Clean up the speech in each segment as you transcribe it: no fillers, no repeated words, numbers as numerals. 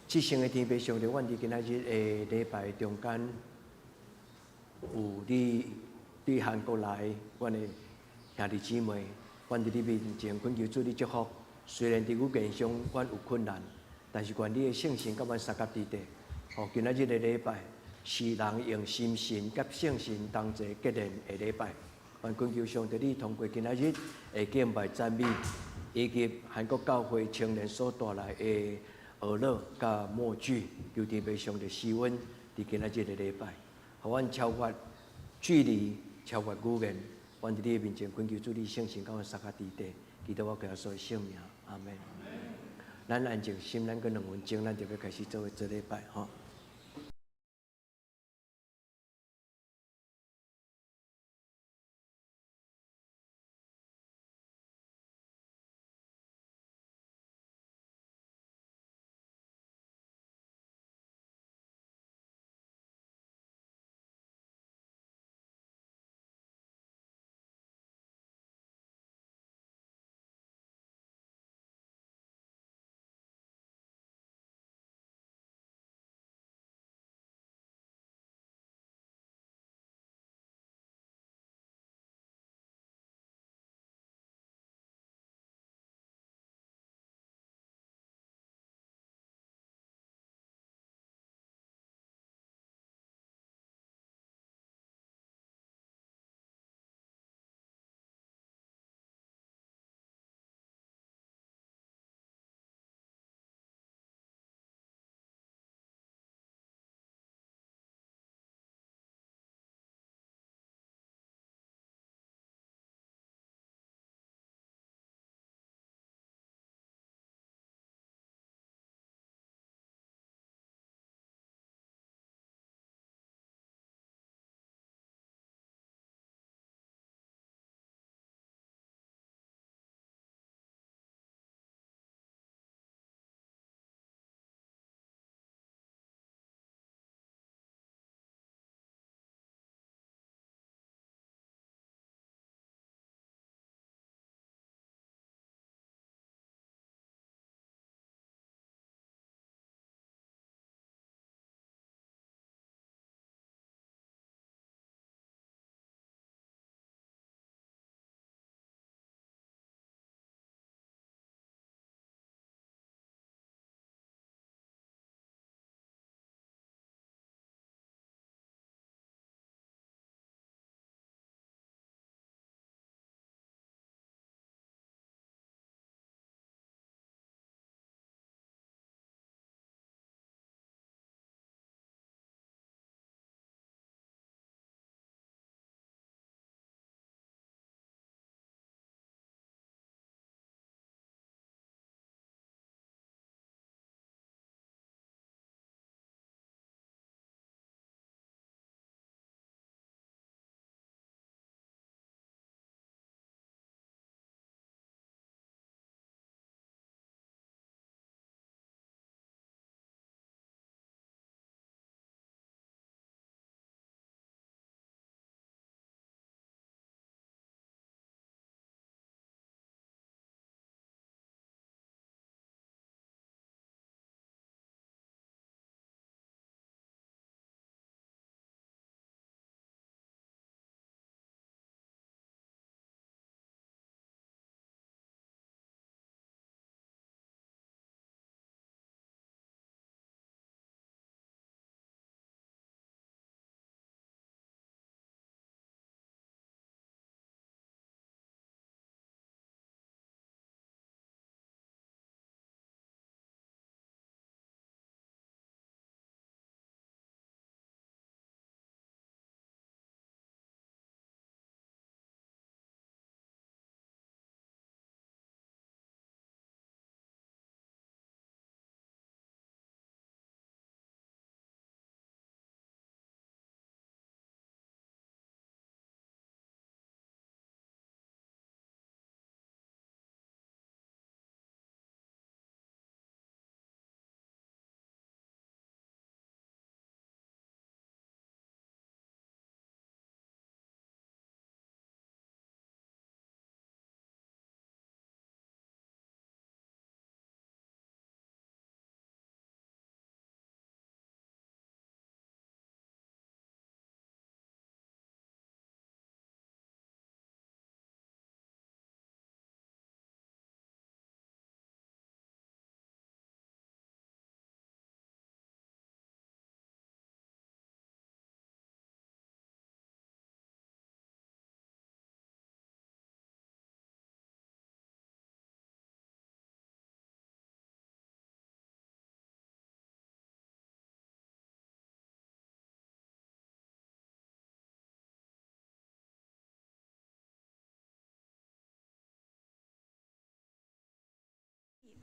至聖的天父上帝，阮佇今仔日的禮拜中間，有你對韓國來，阮的兄弟姊妹，阮佇你面前懇求主你祝福。雖然佇語言上阮有困難，但是願你的聖神佮阮相佮佇底。予今仔日的禮拜是人用心神佮聖神同齊結連的禮拜。阮懇求上帝，你通過今仔日的敬拜讚美，以及韓國教會青年所帶來的娛樂佮默劇，求天父上帝施恩佇今仔日的禮拜，予阮超越距離，超越語言，阮佇你的面前懇求主你聖神佮阮相佮佇底，祈禱我耶穌的聖名，阿們。咱安靜心，咱閣2分鐘，咱就欲開始做伙做禮拜吼。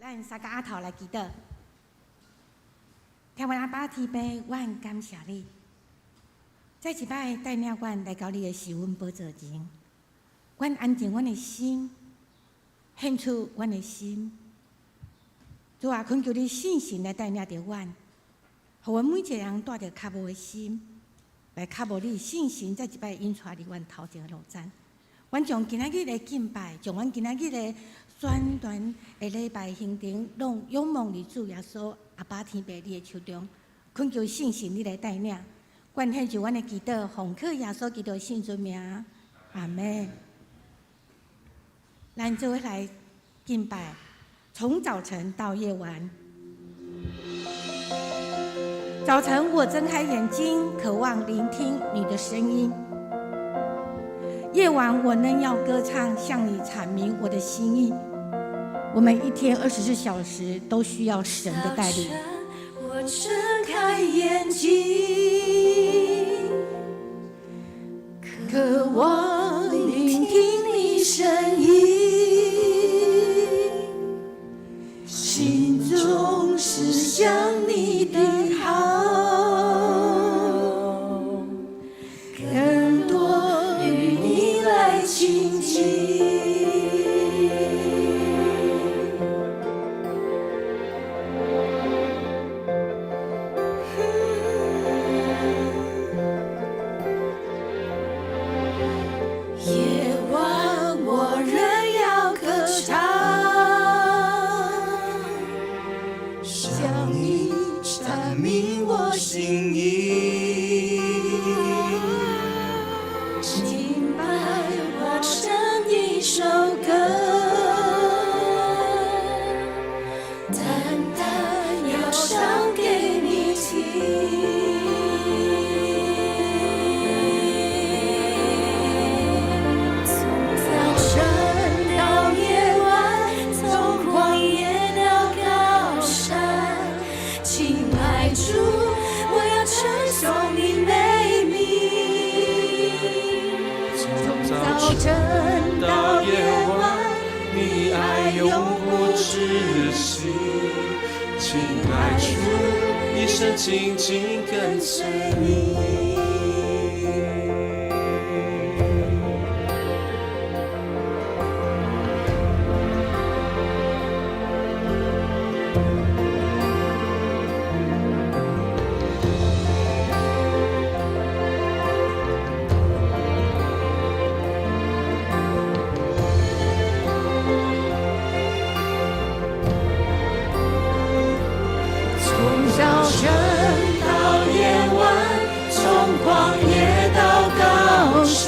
咱三个阿頭來祈禱。天父阿爸天父，阮感謝你，再一擺帶領阮來到你的施恩寶座前，阮安靜阮的心，獻出阮的心。主啊，懇求你聖神來帶領著阮，予阮每一个人帶著渴慕的心，來渴慕你聖神再一擺引帶佇阮頭前的路程。阮將今仔日的敬拜，將阮今仔日的宣傳的禮拜行程，攏仰望佇主耶穌阿爸天父你的手中，懇求聖神你來帶領。阮獻上阮的祈禱，奉靠耶穌基督的聖尊名，阿門。咱做伙來敬拜，從早晨到夜晚。早晨我睜開眼睛，渴望聆聽你的聲音；夜晚我仍要歌唱，向你闡明我的心意。我們一天24小時都需要神的帶領。我睜開眼睛，渴望聆聽你聲音，心中是想你的好，更多與你來親近。夜晚我仍要歌唱，向你闡明我心意，敬拜我唱一首歌，單單要唱給你聽。從早晨到夜晚，從曠野到高山，親愛主，我要稱頌你美名。從早晨到夜晚，你愛永不止息。親愛主，一生緊緊跟隨你。從早晨到夜晚，從曠野到高山，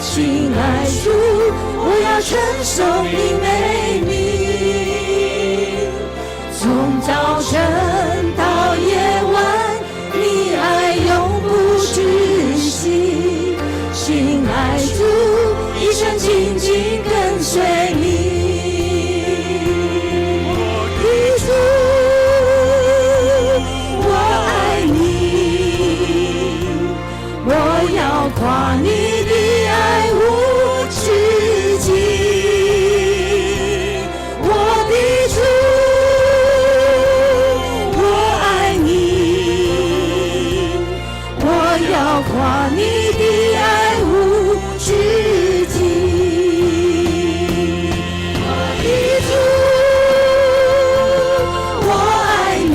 親愛主，我要稱頌你美名。從早晨到夜晚，你愛永不止息。親愛主，一生緊緊跟隨你。我的主，我愛你，我要誇你的愛無止境。我的主，我愛你，我要誇你的愛無止境。我的主，我愛你，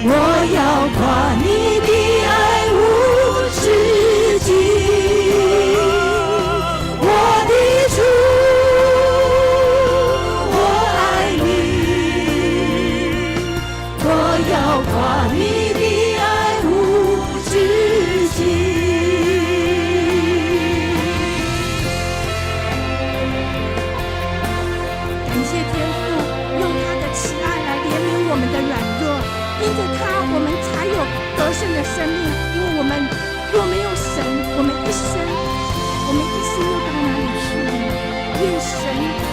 我要誇你的愛無止境。我的主，我愛你，我要誇你的愛無止境。感謝天父用他的慈愛來憐憫我們的軟弱，因着他，我們才有得勝的生命。因為我們若沒有神，我們一生又到哪裡去呢？願神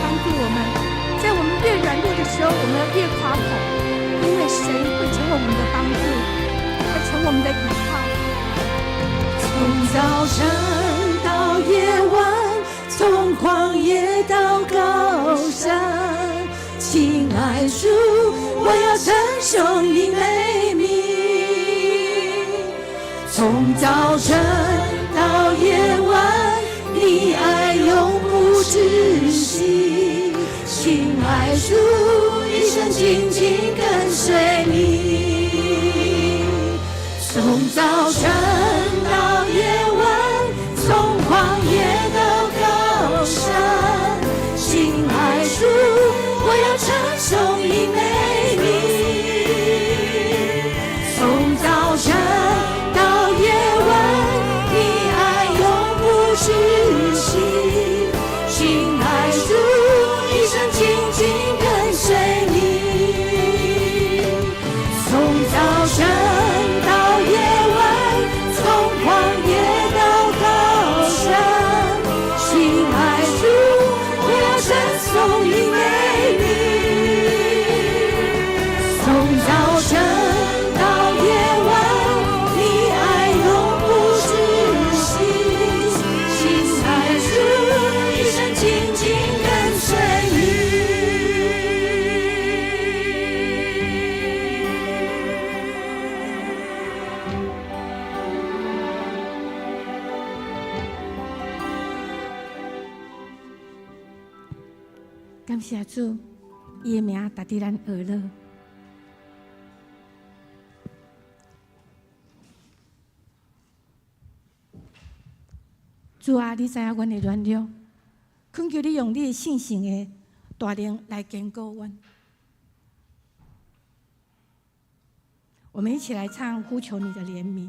幫助我們，在我們越軟弱的時候，我們越誇口，因為神會成為我們的幫助，會成為我們的依靠。從早晨到夜晚，從曠野到高山，愛主，我要稱頌你美名。從早晨到夜晚，你愛永不止息。親愛主，一生緊緊跟隨你。從早晨到夜晚，從曠野到高山，親愛主，我要稱頌你美名。從早晨到夜晚，你愛永不止息。親愛主，一生緊緊跟隨你。從早晨到夜晚，從曠野到高山，親愛主，我要稱頌你美名。從早晨到夜晚，你愛永不止息。親愛主，一生緊緊跟隨你。感謝主，伊的名值得咱學樂。主啊，你知影阮的軟弱，懇求你用你的聖神的大能來堅固阮。我們一起來唱《呼求你的憐憫》。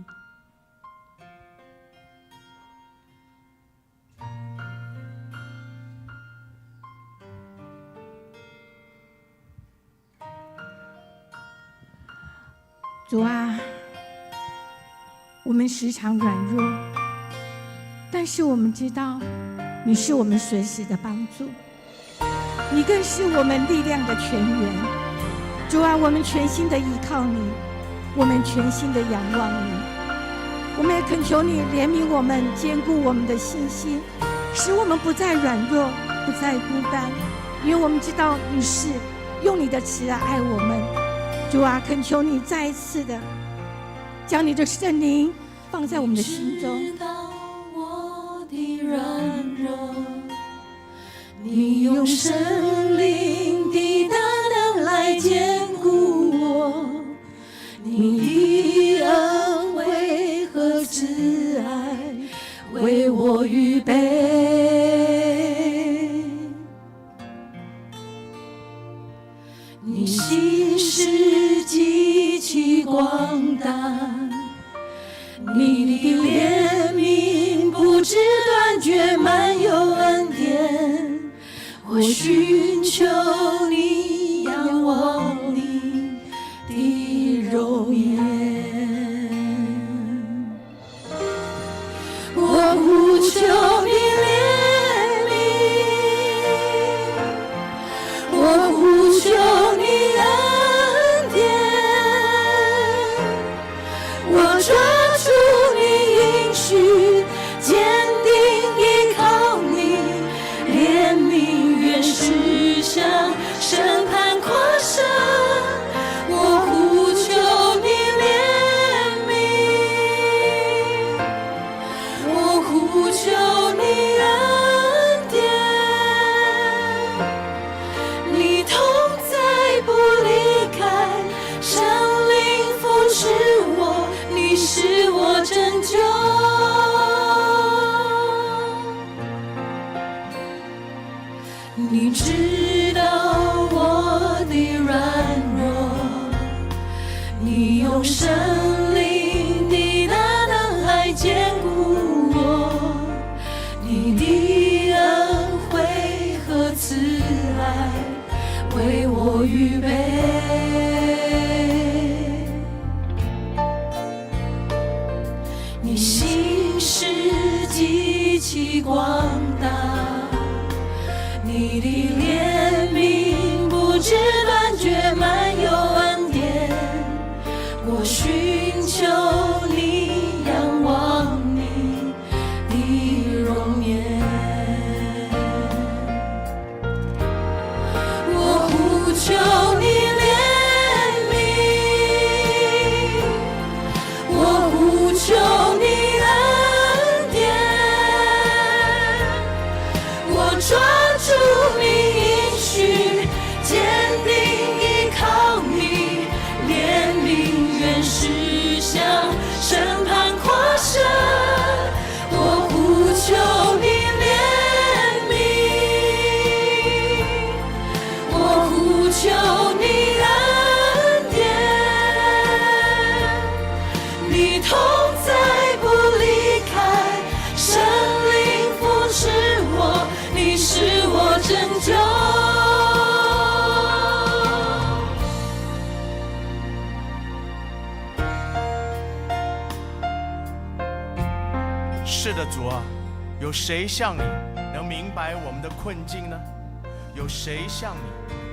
主啊，我們時常軟弱，但是我們知道你是我們隨時的幫助，你更是我們力量的泉源。主啊，我們全心的依靠你，我們全心的仰望你，我們也懇求你憐憫我們，堅固我們的信心，使我們不再軟弱，不再孤單，因為我們知道你是用你的慈愛愛我們。主啊，懇求你再一次的將你的聖靈放在我們的心中。你知道我的軟弱，你用聖靈的大能來堅固我，你的恩惠和慈愛為我預備。你心事極其廣大，你的憐憫不知斷絕，滿有恩典。我尋求你，仰望你的容顏。我呼求你憐憫，我呼求你恩典，我抓住你應許，堅定依靠你，憐憫願駛向審判誇勝。我呼求你憐憫，我呼求你恩典，你同在不離開，聖靈扶持我，你是我拯救。你知道我的軟弱，你用聖靈的大能來堅固我，你的恩惠和慈愛為我預備。你心事極其廣大，你的憐憫不知斷絕，滿有恩典。我尋求你，仰望你的容顏。我呼求你。拯救。是的，主啊，有谁像你能明白我们的困境呢？有谁像你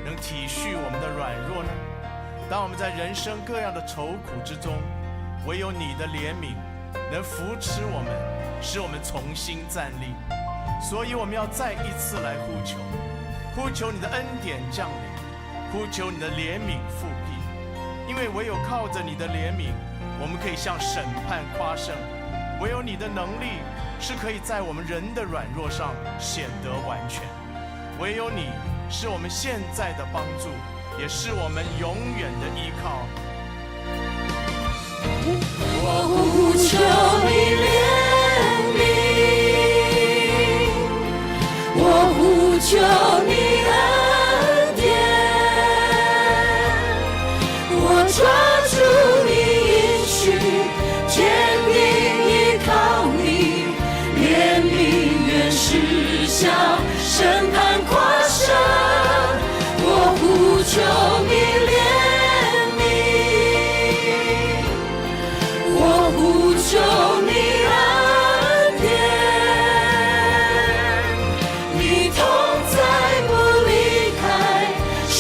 能体恤我们的软弱呢？当我们在人生各样的愁苦之中，唯有你的怜悯能扶持我们，使我们重新站立。所以我们要再一次来呼求，呼求你的恩典降临，呼求你的怜悯覆庇，因为唯有靠着你的怜悯，我们可以向审判夸胜；唯有你的能力是可以在我们人的软弱上显得完全；唯有你是我们现在的帮助，也是我们永远的依靠。我呼求你怜悯，我呼求你恩典，我抓住你应许，坚定依靠你，怜悯愿实效，审判夸胜。我呼求你怜悯，我呼求你恩典，你同在不离開，聖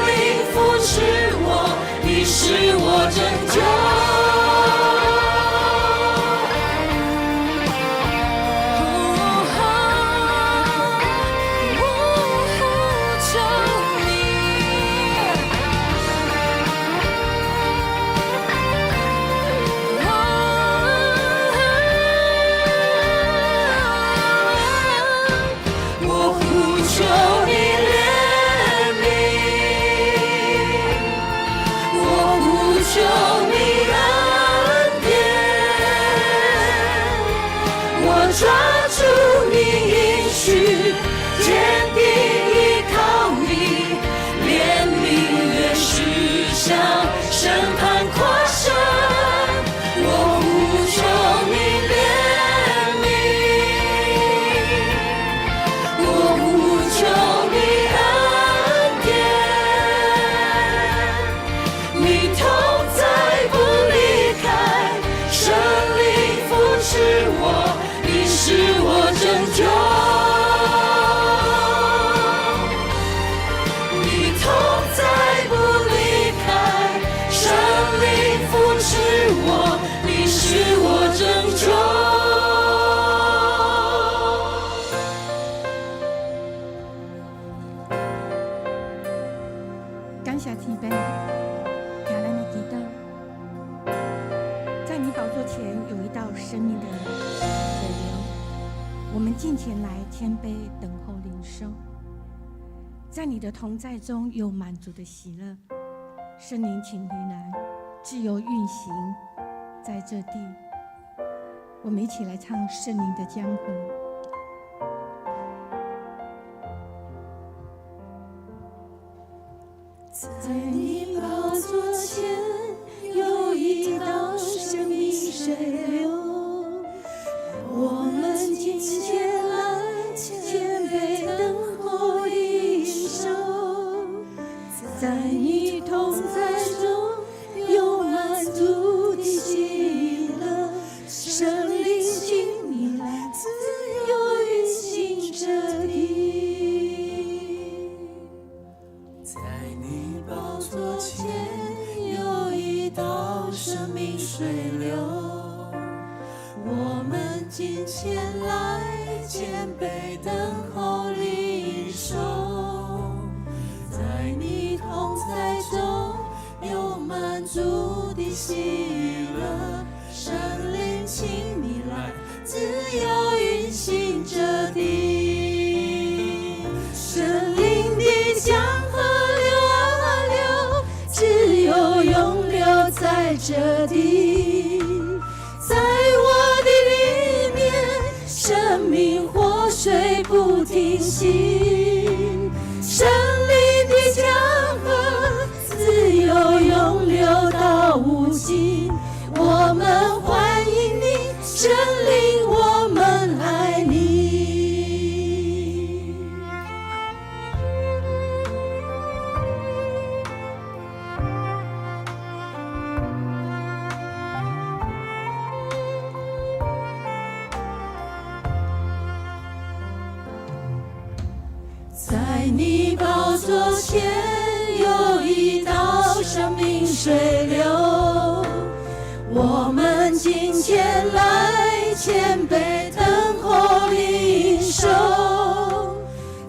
靈扶持我，你是我拯救。我呼求你。我呼求你怜悯，我呼求你恩典，我抓住你應許，堅定依靠你，憐憫願實效，審判誇勝。我呼求你憐憫，我呼求你恩典，你同在不離開，聖靈扶持我，你是我拯救。你同在不離開，聖靈扶持我，你是我拯救。感謝天父，聽咱的祈禱，在你寶座前有一道生命的水流，我們進前來謙卑等候領受，在你的同在中有滿足的喜樂。聖靈，請你來自由運行在這地。我們一起來唱聖靈的江河。在你寶座前有一道生命水流，我們進前來謙卑等候領受，在你同在中有滿足的喜樂。聖靈，請你來自由運行這地。在你寶座前有一道生命水流，我們進前來謙卑等候領受，在你同在中有滿足的喜樂。聖靈，請你來自由運行這地。聖靈的江河流啊流，自由湧流在這地，在我的裡面，生命活水不停息。聖靈的江河自由湧流到無盡，我們歡迎你，聖靈，我們愛你。在你寶座前有一道生命水流，我們敬虔來謙卑等候領受，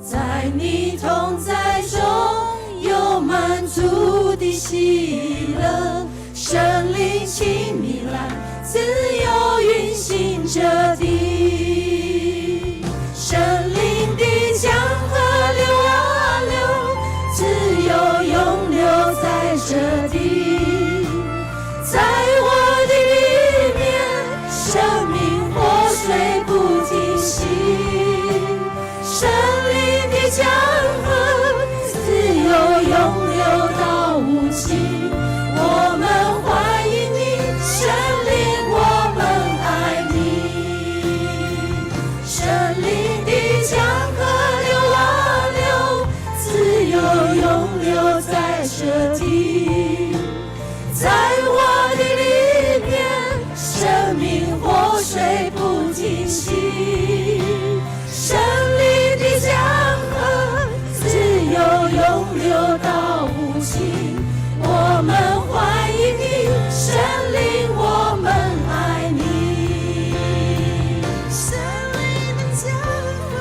在你同在中有滿足的喜樂，聖靈請你來自由運行這地，聖靈的江河流啊流，自由湧流在這地，在我的裡面，生命活水不停息，聖靈的江河自由湧流到無盡，我們歡迎你，聖靈，我們愛你。聖靈的江河流啊流，自由湧流在這地，在我的裡面，生命活水不停息，聖靈的江河自由湧流到無盡，我們歡迎你，聖靈，我們愛你。聖靈的江河，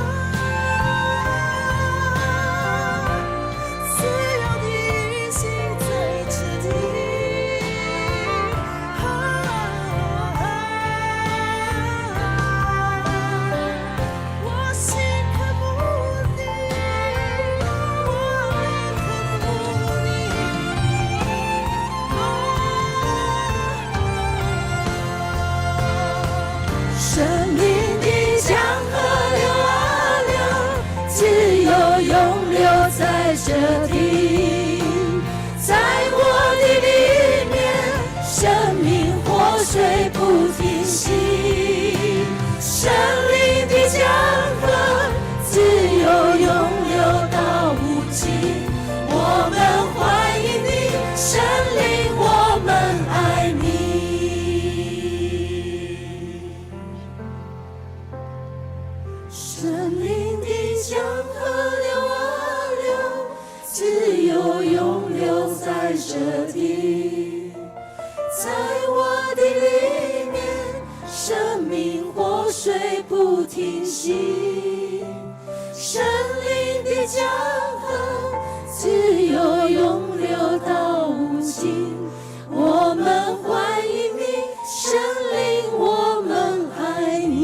自由的運行在這地。啊，我心渴慕你，我靈渴慕你。哦，聖靈的江河流啊流，自由湧流在這地，在我的裡面，生命活水不停息，聖靈的江河自由湧流到無盡，我們歡迎你，聖靈，我們愛你。聖靈的江河流啊流，自由湧流在這地，在我的裡面，生命活水不停息，聖靈的江河自由湧流到無盡，我們歡迎你，聖靈，我們愛你。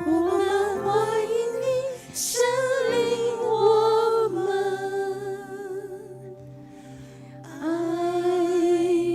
我們歡迎你，聖靈，我們愛你。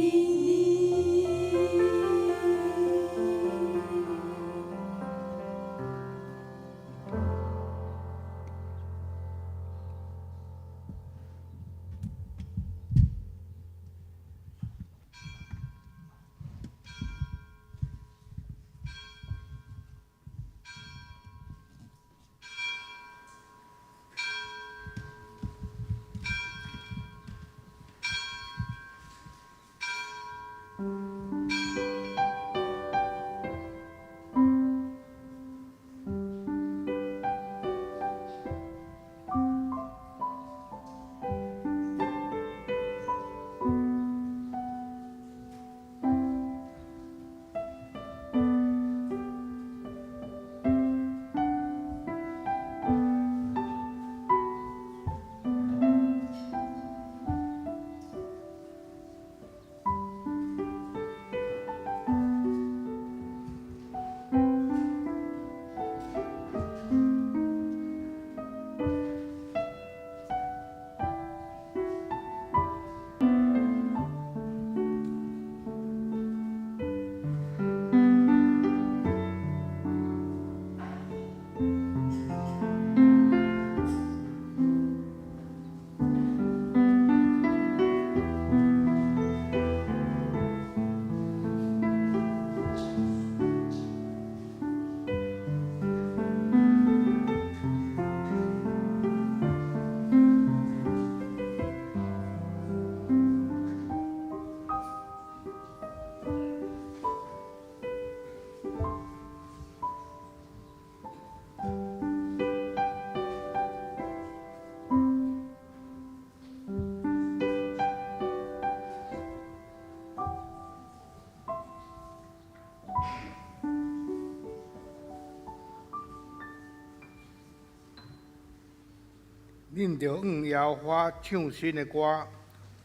恁著向耶和華唱新的歌，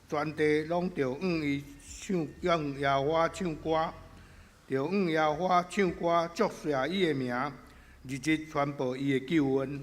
全地攏著向伊唱，向耶和華唱歌，著向耶和華唱歌，祝謝伊的名，日日傳報伊的救恩。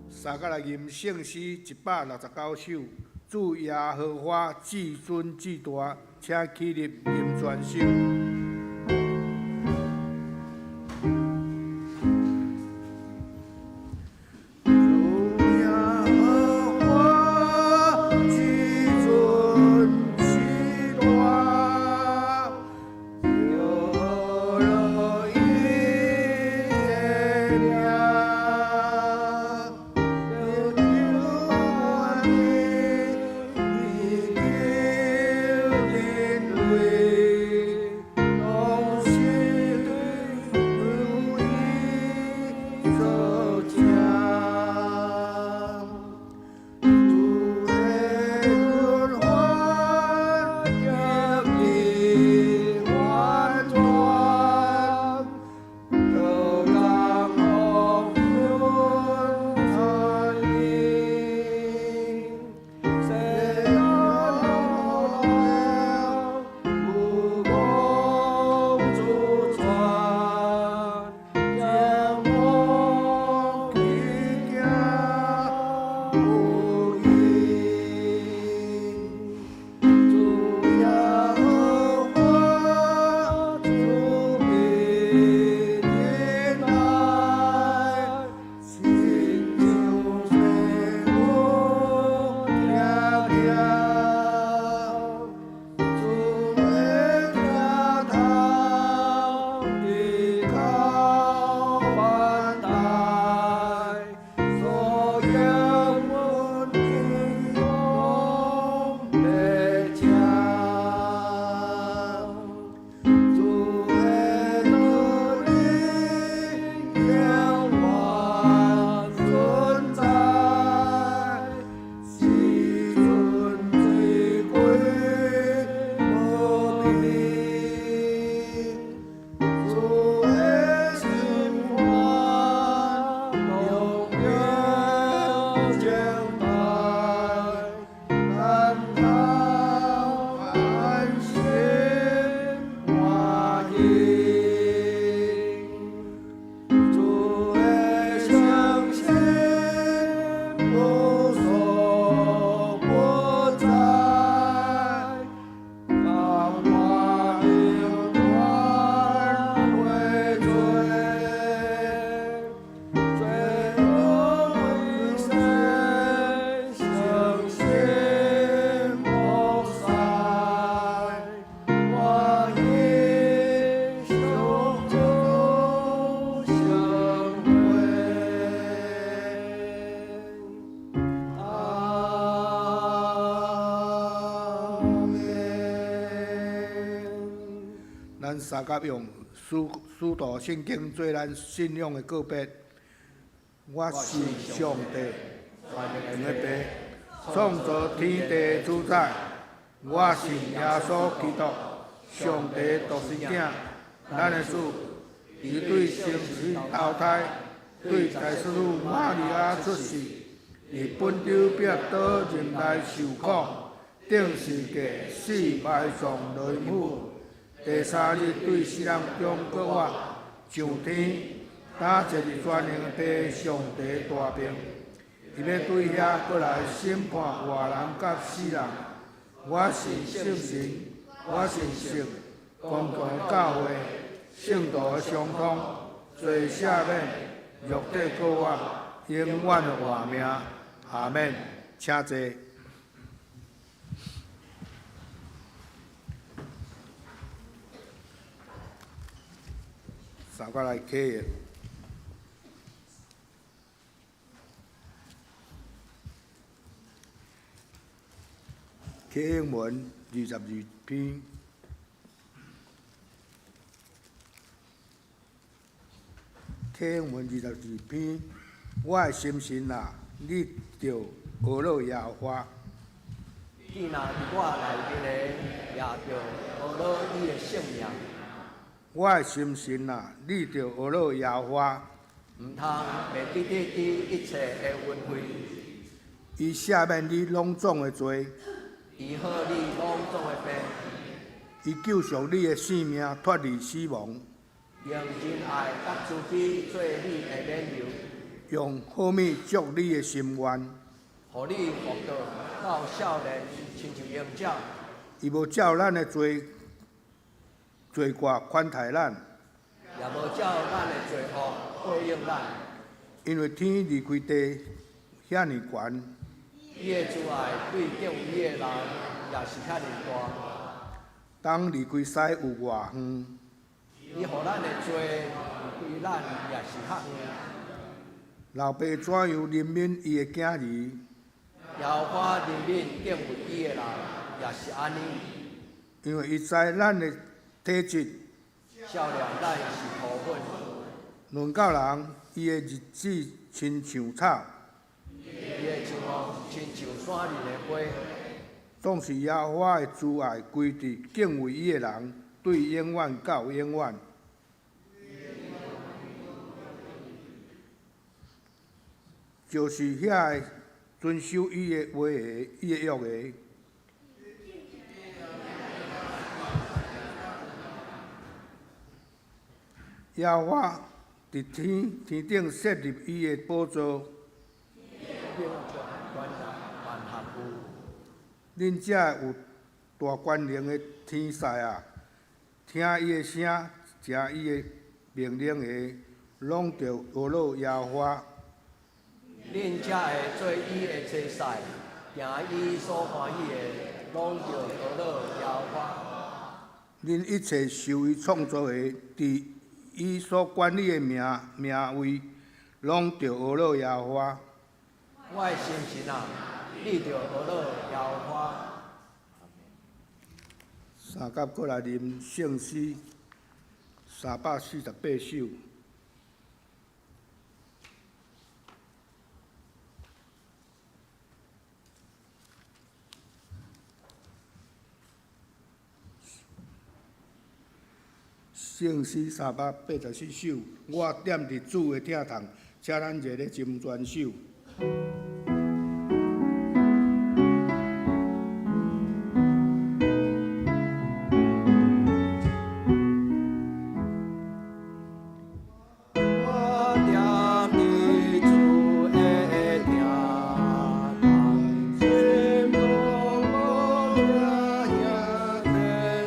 三甲來吟聖詩169首，主耶和華至尊至大，請起立吟全首。咱三甲用使徒聖經做咱信仰的告別。我信上帝，全能的父，創造天地主宰。我信耶穌基督，上帝獨生囝，咱的主，伊對聖神投胎，對大祭司瑪利亞出世，佇本丟彼拉多任內受苦，釘十架，死埋葬落陰府。第三日對死人中復活，上天，擔坐佇全能的父上帝大爿，伊欲對遐閣來審判活人佮死人。我信聖神，我信聖公共的教會，圣徒的相通，罪赦免，肉体复活，永远的活命。阿免。请坐。三个来启的。启应文22篇。启应文22篇，我的心神啊，你著呵咾耶和华。伊若伫我内面的，也著呵咾伊的圣名。我的心神啊，你著呵咾耶和华。毋通袂记得伊一切的恩惠。伊赦免你攏總的罪。醫好你攏總的病。伊救贖你的性命，脫離死亡。用仁愛佮慈悲做你的勉勵。用好物足你的心願。予你復倒到少年，親像鷹鳥。伊無照咱的罪罪過寬待咱。也無照咱的罪惡報應咱。因為天離開地遐爾懸。伊的慈愛對敬畏伊的人也是遐爾大。東離開西有偌遠？伊予咱的罪離開咱也是較遠。老爸怎樣憐憫伊的囝兒？耶和華憐憫敬畏伊的人，也是按呢。因為伊知咱的體質。少年咱是塗粉。論到人，伊的日子親像草。伊的像親像山林的花。總是耶和華的慈愛歸佇敬畏伊的人，對永遠到永遠。就是遐个遵守伊的話的，伊的約的。耶和華佇天天頂設立伊的寶座。恁遮有大權能的天使啊，聽伊的聲，食伊的命令的，攏著呵咾耶和華。恁遮的做伊的差使，行伊所歡喜的，攏著呵咾耶和華。恁一切受伊創造的，佇伊所管理的名名位，攏著呵咾耶和華。我的心神啊，你著呵咾耶和華。三甲閣來啉聖詩348首。聖詩384首，我踮佇主的疼痛，請咱熱烈斟全首。我踮佇主的疼痛，心攏無驚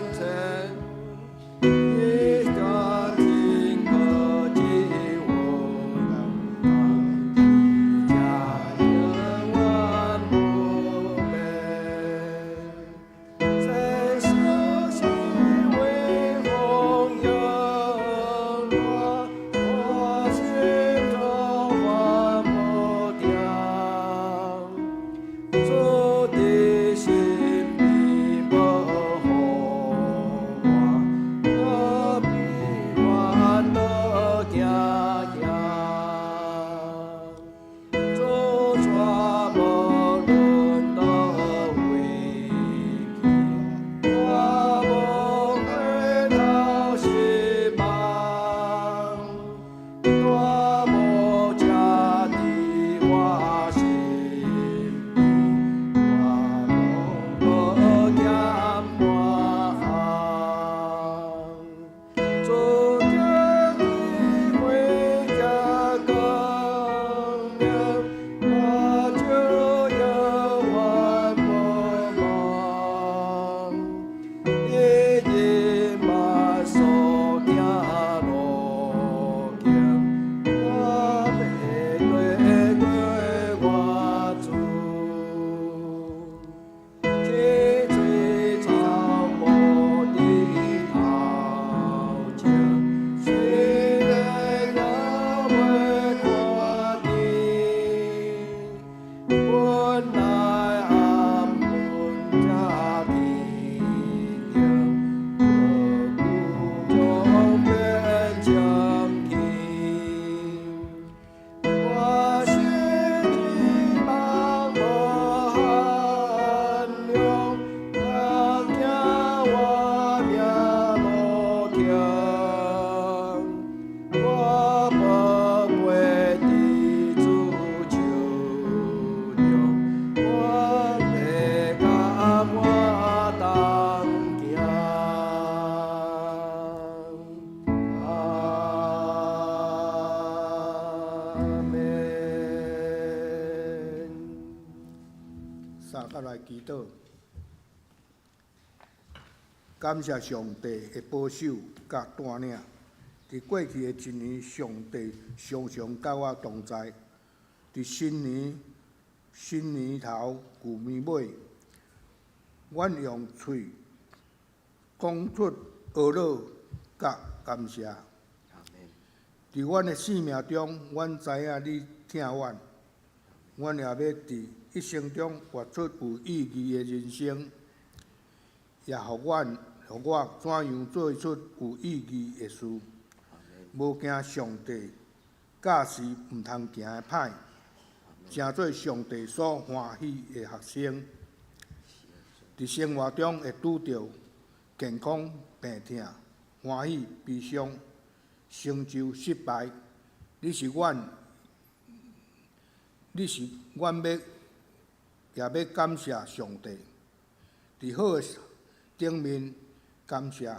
天塹，伊家真可真穩當，伊才佮來祈禱。感謝上帝的保守佮帶領。佇過去的一年，上帝常常佮我同在。佇新年新年頭、舊年尾，阮用喙講出呵咾佮感謝。佇阮的生命中，阮知影你疼阮，阮也欲佇一生中活出有意義的人生，也予阮予我怎樣做出有意義的事，無驚上帝教示毋通行的歹，成做上帝所歡喜的學生。佇生活中會拄著健康、病痛、歡喜、悲傷、成就、失敗，你是阮，你是阮欲也欲感謝上帝。佇好的頂面感謝，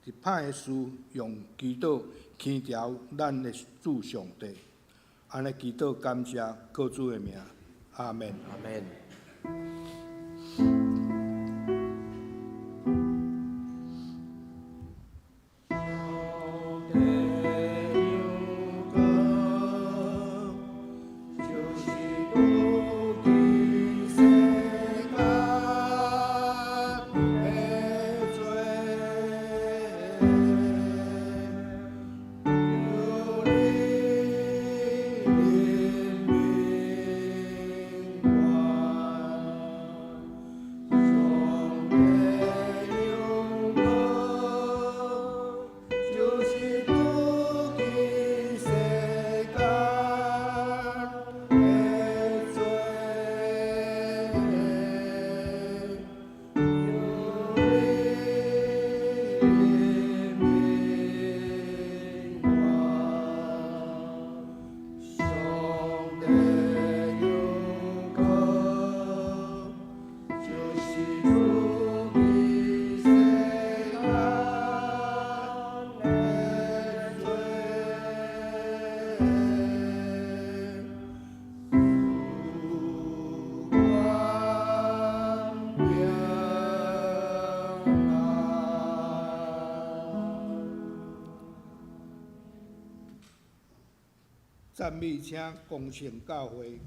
佇歹的事用祈禱牽調咱的主上帝。按呢祈禱感謝靠主的名，阿門。阿門。讚美請光聖教會。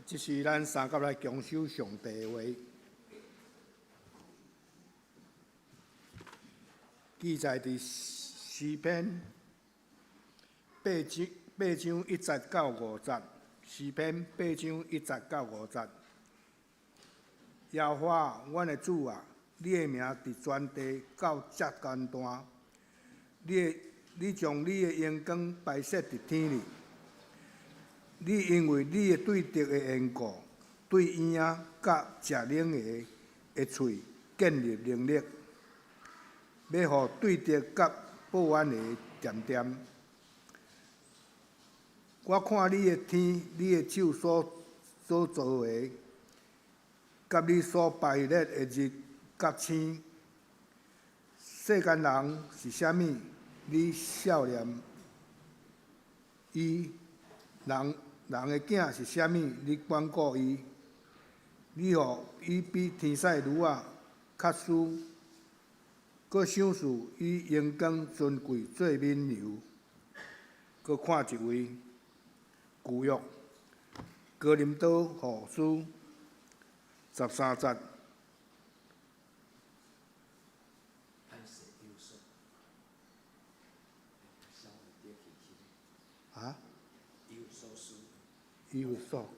这是咱三甲来强守上帝的话，记载伫诗篇八章一节到五节。诗篇八章一节到五节。耶和华，阮的主啊，你的名伫全地到遮艰大。你将你的荣光摆设伫天里。你因为你的对敌的缘故，对婴仔佮食奶的的喙建立能力，欲予对敌佮报怨的恬恬。我看你的天，你的手所造的，佮你所排列的日佮星，世间人是啥物？你惜念伊人。人的囝是啥物？你关顾伊，你予伊比天使女仔较输，阁赏赐伊荣光尊贵做免油。阁看一位旧约哥林多后书13节。啊？以弗所。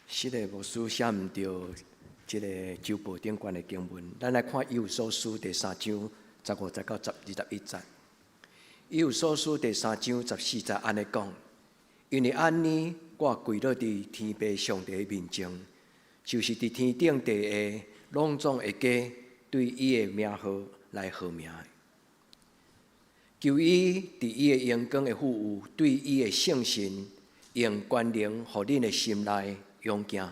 是的，牧师写毋著这个周报顶悬的经文，咱来看以弗所书第三章15节到21节。以弗所书第三章14节按呢讲：因为按呢，我跪落伫天父上帝面前，就是伫天顶地下拢总会家对伊的名号来号名。求伊伫伊的荣光的富有，对伊的圣神用权能，予恁的心内勇健，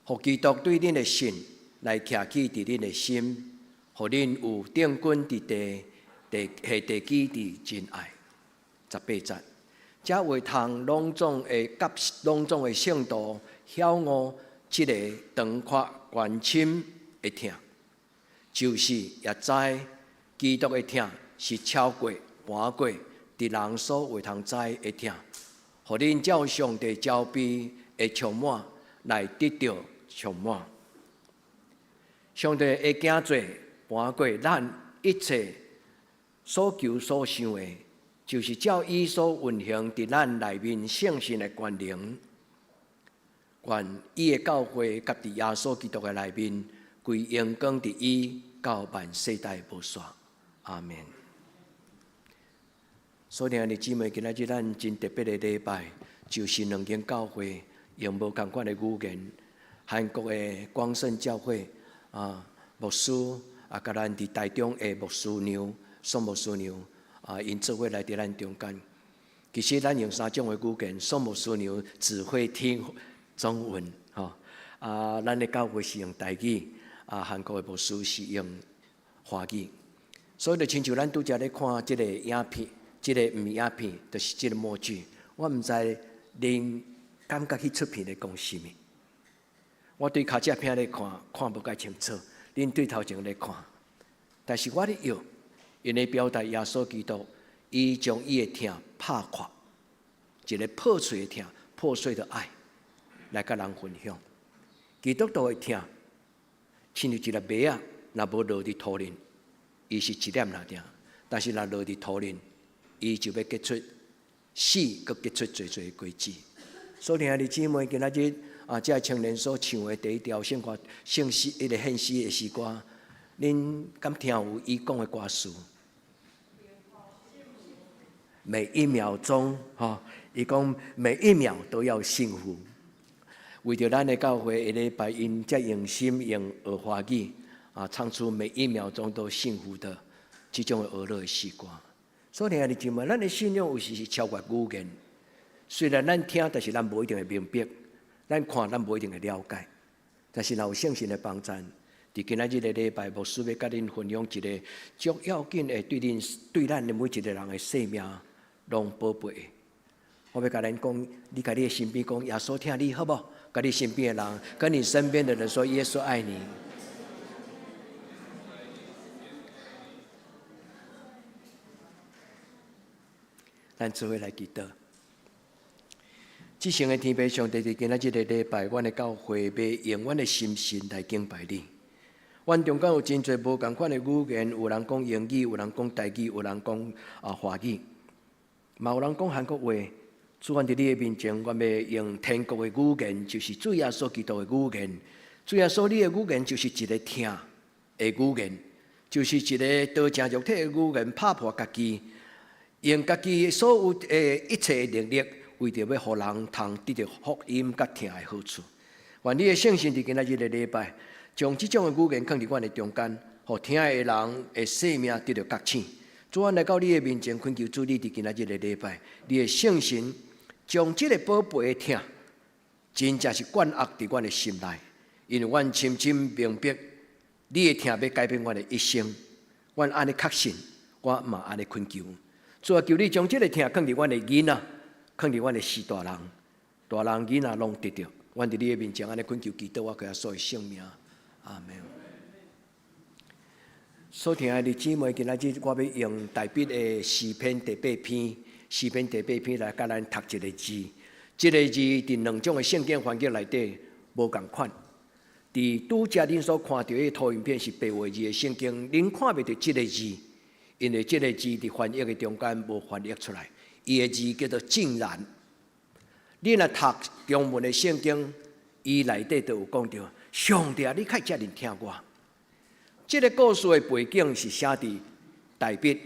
予基督对恁的信来徛起伫恁的心，予恁有定根伫地，地下地基伫真爱。18节，才会通拢总的佮拢总的圣徒晓悟这个长阔宽深的疼，就是也知基督的疼是超过跋过伫人所会通知的疼，予恁照上帝慈悲的充满来得著充满。上帝的行做跋过咱一切所求所想的，就是照伊所运行伫咱内面圣神的权能，愿伊的教会佮伫耶稣基督的内面，归荣光伫伊到万世代无煞。阿们。所以，兄弟姊妹，今仔日咱真特别的礼拜，就是两间教会用无仝款的语言，韩国的光圣教会啊牧师啊，佮咱伫台中的牧师娘宋牧师娘啊，𪜶做伙来伫咱中间。其实咱用三种的语言，宋牧师娘只会听中文，吼啊，咱的教会是用台语，啊，韩国的牧师是用华语。所以就亲像咱拄才咧看这个影片。这个毋是影片，就是这个默剧。我毋知恁感觉彼出片咧讲啥物。我对跤脊片咧看，看无介清楚。恁对头前咧看，但是我咧摇，𪜶咧表达耶稣基督，伊将伊的疼拍破，一个破碎的疼，破碎的爱，来佮人分享。基督徒的疼，亲像一粒麦仔，若无落伫土里，伊是一粒尔尔；但是若落伫土里，伊就欲结出死，阁结出济济果子。所以兄弟姊妹，今仔日啊，这青年所唱的第一条圣歌、圣诗、彼个献诗的诗歌，恁敢听有伊讲的歌词？每一秒钟，吼，伊讲每一秒都要幸福。为著咱的教会，下礼拜𪜶遮用心用学华语啊，唱出每一秒钟都幸福的这种的呵咾的诗歌。所以兄弟姊妹，咱的信仰有時是超越語言。雖然咱聽，但是咱無一定會明白；咱看，咱無一定會了解。但是若有聖神的幫贊，佇今仔日的禮拜，牧師欲佮恁分享一个足要緊的，對恁對咱的每一个人的生命攏寶貝的。我欲共恁講，你共你的身邊講，耶穌疼你，好無？共你身邊的人，跟你身邊的人說，耶穌愛你。咱做伙來祈禱。至聖的天父上帝，佇今仔這个禮拜，阮的教會欲用阮的心神來敬拜你。阮中間有真濟無仝款的語言，有人講英語，有人講台語，有人講啊華語，嘛有人講韓國話。主，阮佇你的面前，阮欲用天國的語言，就是主耶穌基督的語言。主耶穌，你的語言就是一个疼的語言，就是一个道成肉體的語言，拍破家己，用家己所有的一切能力，為著欲予人通得著福音佮疼的好處。願你的聖神佇今仔日的禮拜，將這種的語言囥佇阮的中間，予聽的人的生命得著覺醒。主，阮來到你的面前，懇求主你佇今仔日的禮拜，你的聖神將這个寶貝的疼，真正是灌壓佇阮的心內，因為阮深深明白，你的疼欲改變阮的一生。阮按呢確信，我嘛按呢懇求。主啊，求你將這个疼囥佇阮的囡仔，囥佇阮的序大人、大人囡仔攏得著。阮佇你的面前按呢懇求祈禱，我耶穌的聖名，阿們。所疼愛的姊妹，今仔日我欲用大衛的詩篇第八篇，詩篇第八篇來共咱讀一个字。這个字佇兩種的聖經環境內底無仝款。佇拄才恁所看著的投影片是白話字的聖經，恁看袂著這个字，因為這个字佇翻譯的中間無翻譯出來。伊的字叫做竟然。你若讀中文的聖經，伊內底就有講著，上帝啊，你較遮爾疼我。這个故事的背景是寫佇大衛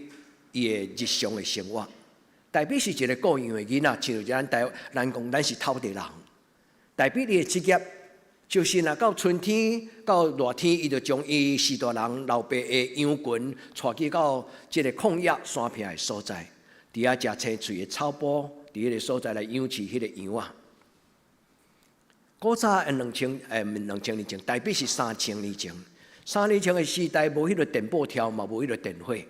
伊的日常的生活。大衛是一个顧羊的囡仔，親像咱台咱講，咱是頭地人。大衛伊的職業就是若到春天到熱天，伊就將伊序大人老爸的羊群帶去到這个曠野山坪的所在，佇遐食青翠的草埔，佇彼个所在來養飼彼个羊仔。古早2000年前，大衛是3000年前。3年前的時代，無彼个電報條，嘛無彼个電話，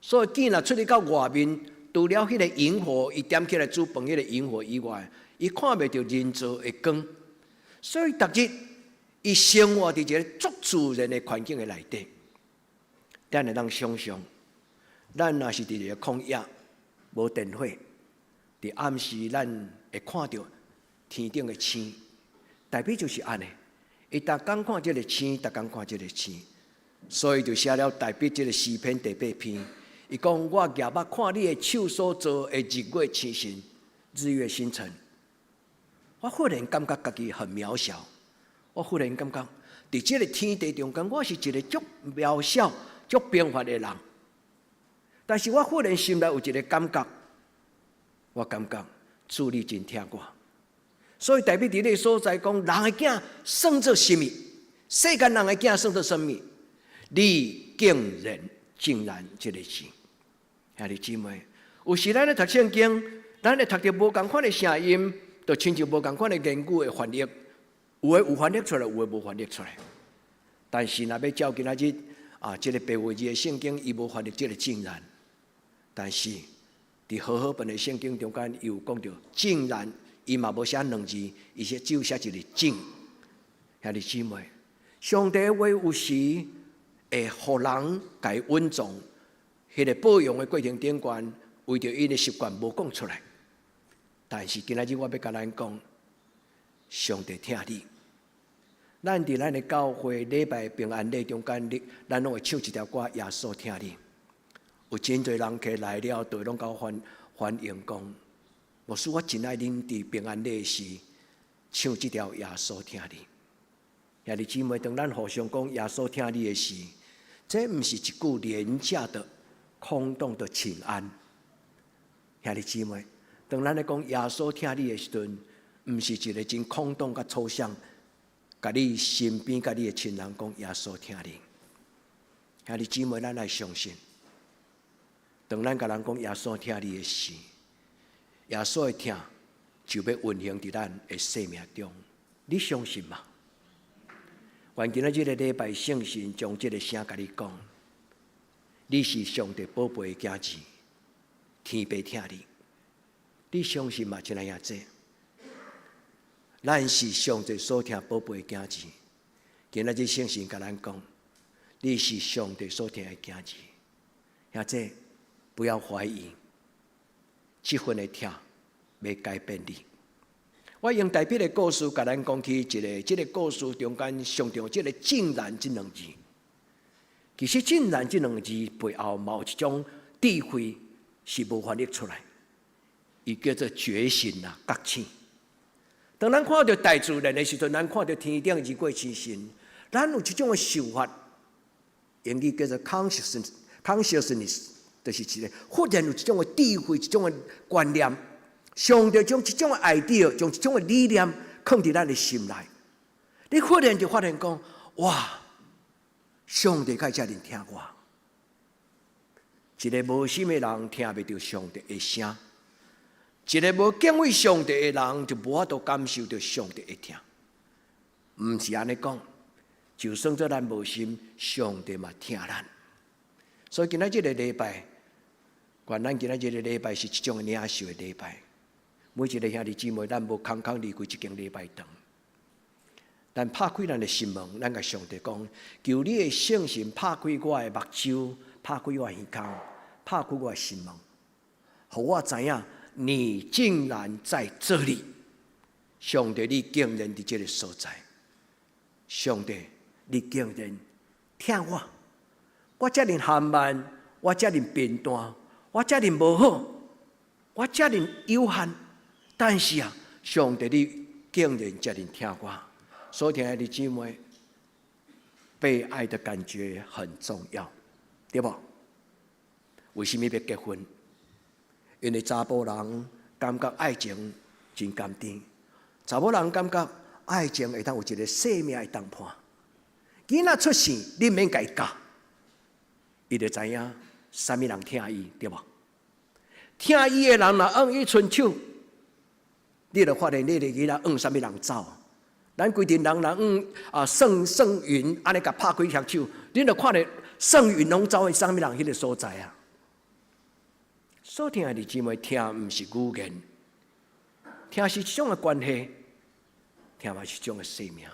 所以囝若出去到外面，除了彼个營火，伊點起來煮飯彼个營火以外，伊看袂著人造的光，所以逐日伊生活佇一个足自然的環境的內底。咱會當想像，咱若是佇一个曠野，無電火，佇暗時咱會看著天頂的星，大衛就是按呢。伊逐工看這个星，逐工看這个星，所以就寫了大衛這个詩篇第八篇。伊講：我舉目看你的手所造的日月星辰，日月星辰，我忽然感覺家己很渺小。我忽然感覺，佇這个天地中間，我是一个足渺小、足平凡的人。但是我忽然心內有一个感覺，我感覺主你真疼我。所以大衛佇那个所在講，人的囝算做啥物？世間人的囝算做啥物？你竟然竟然這个字，兄弟姊妹，有時咱咧讀聖經，咱會讀著無仝款的聲音，就親像無仝款的言語的翻譯，有的有翻譯出來，有的無翻譯出來。但是若欲照今仔日啊，這个白話字的聖經，伊無翻譯這个竟然，但是佇和合本的聖經中間，伊有講著竟然。伊嘛無寫兩字，伊寫只有寫一个竟。兄弟姊妹，上帝話有時會予人共伊隱藏，彼个牧羊的過程頂懸，為著𪜶的習慣無講出來。但是今仔日我欲共咱講，上帝疼你。咱佇咱的教會禮拜平安禮中間，咱攏會唱一條歌，耶穌疼你。有真濟人客來了，就攏共歡歡迎講。牧師，我真愛恁佇平安禮時唱這條耶穌疼你。兄弟姊妹，當咱互相講耶穌疼你的時，這毋是一句廉價的、空洞的請安。兄弟姊妹，當咱咧講耶穌疼你的時陣，毋是一个真空洞佮抽象，共你身邊、共你的親人講耶穌疼你。兄弟姊妹，咱愛相信，當咱共人講耶穌疼你的時，耶穌的疼就欲運行佇咱的生命中。你相信嗎？願今仔這個禮拜聖神將這個聲共你講，你是上帝寶貝的囝兒，天父疼你，你相信嗎？親愛兄弟，咱是上帝所疼寶貝的囝兒。今仔日聖神共咱講，你是上帝所疼的囝兒。兄弟，不要懷疑，這份的疼欲改變你。我用台筆的故事，共咱講起一个，這个故事中間上重要這个“竟然”這兩字。其實“竟然”這兩字背後，嘛有一種智慧是無翻譯出來，伊叫做覺醒啊，覺醒。當咱看著大自然的時陣，咱看著天頂日月星辰，咱有一種的想法，英語叫做 consciousness，就是一个忽然有一種的智慧，一種的觀念。上帝將這種的 idea，將這種的理念囥佇咱的心內，你忽然就發現講：哇！上帝敢遮爾疼我。一个無心的人聽袂著上帝的聲，一个無敬畏上帝的人就無法度感受著上帝的疼。毋是按呢講，就算做咱無心，上帝嘛疼咱。所以今仔這个禮拜，願咱今仔這个禮拜是一種的領受的禮拜。每一个兄弟姊妹，咱無空空離開這間禮拜堂，咱拍開咱的心門，咱共上帝講，求你的聖神拍開我的目睭，拍開我的耳孔，拍開我的心門，予我知影你竟然在這裡。上帝，你竟然佇這个所在。上帝，你竟然疼我，我遮爾含慢，我遮爾貧惰，我遮爾無好，我遮爾有限。但是啊，上帝你竟然遮爾疼我，所以親愛的姊妹，被愛的感覺很重要，對無？為啥物欲結婚？因為查埔人感覺愛情真甘甜，查某人感覺愛情會當有一个生命的同伴。囡仔出世，你毋免共伊教，伊就知影啥物人疼伊，對無？疼伊的人若囥伊伸手，你就發現你的囡仔向啥物人走。咱規陣人若向啊算算雲，按呢共拍開雙手，你就看著算雲攏走去啥物人彼个所在啊？所疼的姊妹，疼毋是語言，疼是一種的關係，疼嘛是一種的生命。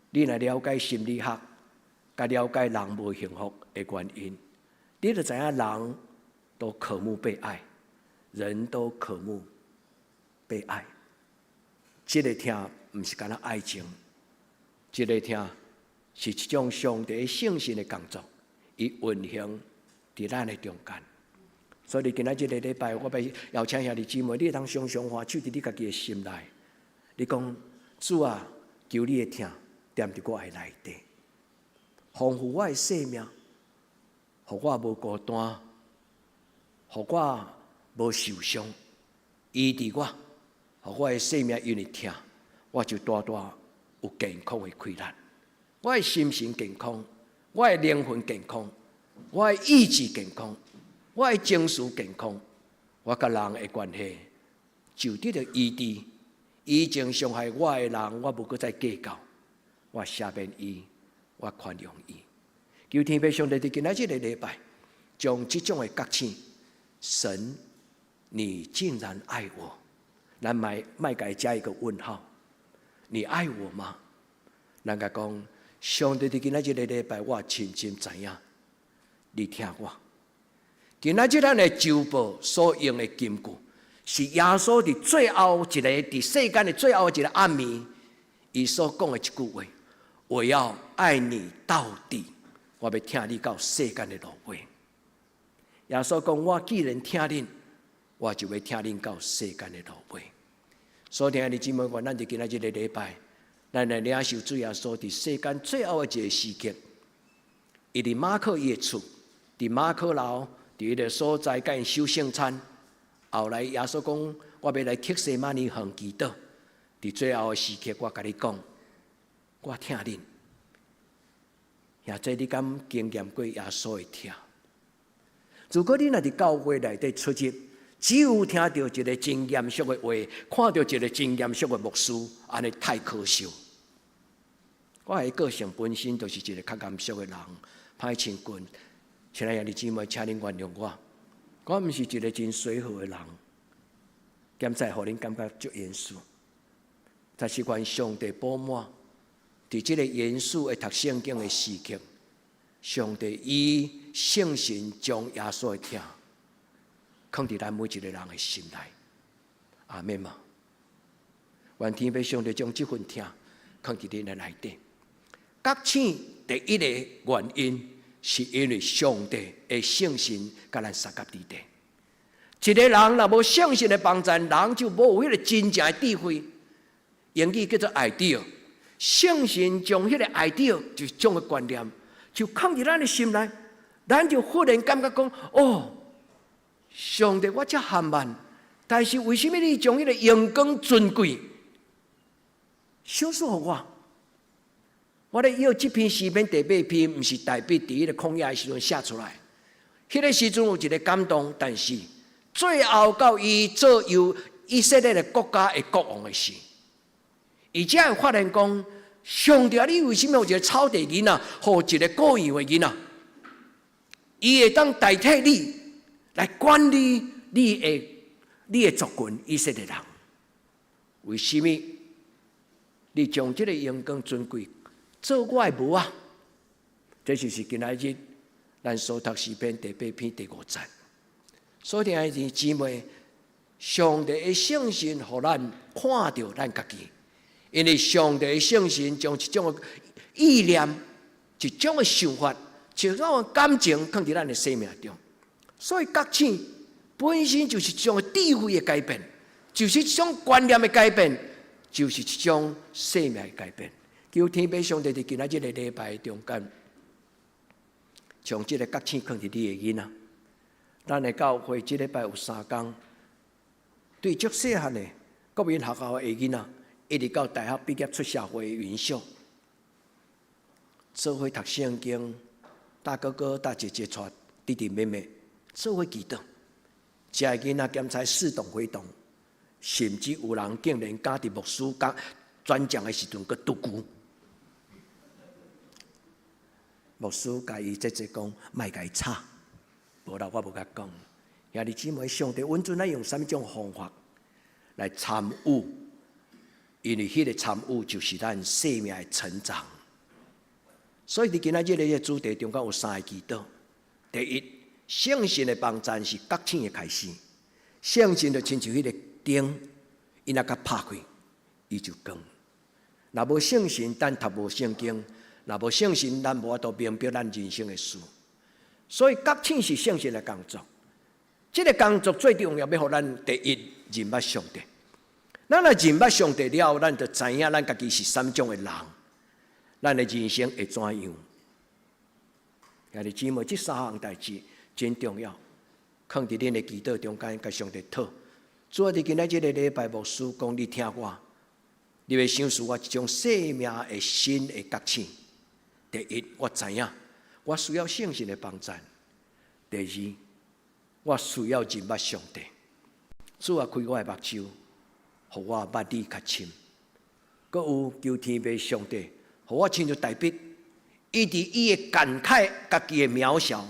你若了解心理學，佮了解人無幸福的原因，你就知影人都渴慕被愛，人都渴慕被愛。這个疼毋是干焦愛情，這个疼是一種上帝聖神的工作，伊運行佇咱的中間。所以今仔這个禮拜，我欲邀請兄弟姊妹，你會當常常按手佇你家己的心內，你講主啊，求你的疼踮佇我的內底，豐富我的生命，予我無孤單，予我無受傷，醫治我，予我的生命因為疼，我就大大有健康的氣力，我的心神健康，我的靈魂健康，我的意志健康，我的情緒健康，我佮人的關係就得著醫治。以前傷害我的人，我無閣再計較，我赦免伊，我寬容伊。求天父上帝佇今仔這个禮拜，將這種的覺醒，神，你竟然愛我，咱莫莫共伊加一個問號，你愛我嗎？咱共伊講，上帝佇今仔這个禮拜，我深深知影，你疼我。今仔日咱的週報所用的金句，是耶穌佇最後一个佇世間的最後一个暗暝，伊所講的一句話：我要愛你到底，我欲疼你到世間的落尾。耶穌講：我既然疼恁，我就欲疼恁到世間的落尾。所以，親愛的姊妹，願咱佇今仔這个禮拜，咱來領受主耶穌佇世間最後的一個時刻，伊佇馬可伊的厝，佇馬可樓。佇彼个所在，共𪜶守聖餐。後來耶穌講：我欲來客西馬尼園祈禱。佇最後的時刻，我共你講，我疼恁。兄弟，你敢經驗過耶穌的疼？如果你若佇教會內底出入，只有聽著一个真嚴肅的話，看著一个真嚴肅的牧師，按呢太可惜。我的個性本身就是一个較嚴肅的人，歹親近。親愛的兄弟姊妹，請恁原諒我，我毋是一个真隨和的人，兼且予恁感覺足嚴肅。但是願上帝補滿，佇這个嚴肅的讀聖經的時刻，上帝以聖神將耶穌的疼囥佇咱每一个人的心內。阿們嗎？願天父上帝將這份疼囥佇恁的內底。覺醒第一个原因，是因為上帝的聖神共咱相佮佇底。一个人若無聖神的幫助，人就無彼个真正的智慧。英語叫做 idea。聖神將彼个 idea 就是這種的觀念，就囥佇咱的心內，咱就忽然感覺講：哦，上帝，我遮含慢，但是為什麼你將彼个榮光尊貴賞賜予我？我咧用這篇詩篇第八篇，毋是大衛佇彼个曠野的時陣寫出來。彼个時陣有一个感動，但是最後到伊做由以色列的國家的國王的時，伊才會發現講：上帝啊，你為什麼予一个草地囡仔，予一个羔羊的囡仔？伊會當代替你來管理你的族群以色列人？為什麼你將這个榮光尊貴做我的帽仔？這就是今仔日咱所讀詩篇第八篇第五節。所以，兄弟姊妹，上帝的聖神予咱看著咱家己，因為上帝的聖神將一種的意念、一種的想法、一種的感情囥佇咱的生命中。所以，覺醒本身就是一種智慧的改變，就是一種觀念的改變，就是一種生命的改變。求天父上帝佇今仔這个禮拜中間，將這个覺醒囥佇你的囡仔。咱的教會這禮拜有三工，對足細漢的國民學校的囡仔，一直到大學畢業出社會的雲小，做伙讀聖經，大哥哥、大姐姐帶弟弟妹妹做伙祈禱，遮的囡仔檢查似懂非懂，甚至有人竟然敢佇牧師講轉講的時陣，閣拄久。牧師共伊姐姐講，莫共伊吵，無啦，我無共講。兄弟姊妹，上帝允准咱用啥物種方法來參與？因為彼个參與就是咱生命的成長。所以佇今仔日的主題中間有三个祈禱。第一，聖神的幫贊是覺醒的開始。聖神就親像彼个燈，伊若共拍開，伊就光。若無聖神，咱讀無聖經；若無聖神，咱無法度明白咱人生的事。所以覺醒是聖神的工作。這个工作最重要，欲予咱第一認捌上帝。咱若認捌上帝了後，咱就知影咱家己是啥物種的人，咱的人生會怎樣？兄弟姊妹，這三項代誌真重要，囥佇恁的祈禱中間，共上帝討。主啊，佇今仔這个禮拜，牧師講你聽我，你欲賞賜我一種生命的新的覺醒。第一，我知影我需要聖神的幫贊；第二，我需要認捌上帝。主啊，開我的目睭，予我捌你較深。閣有求天父上帝，予我親像大衛，伊佇伊的感慨家己的渺小。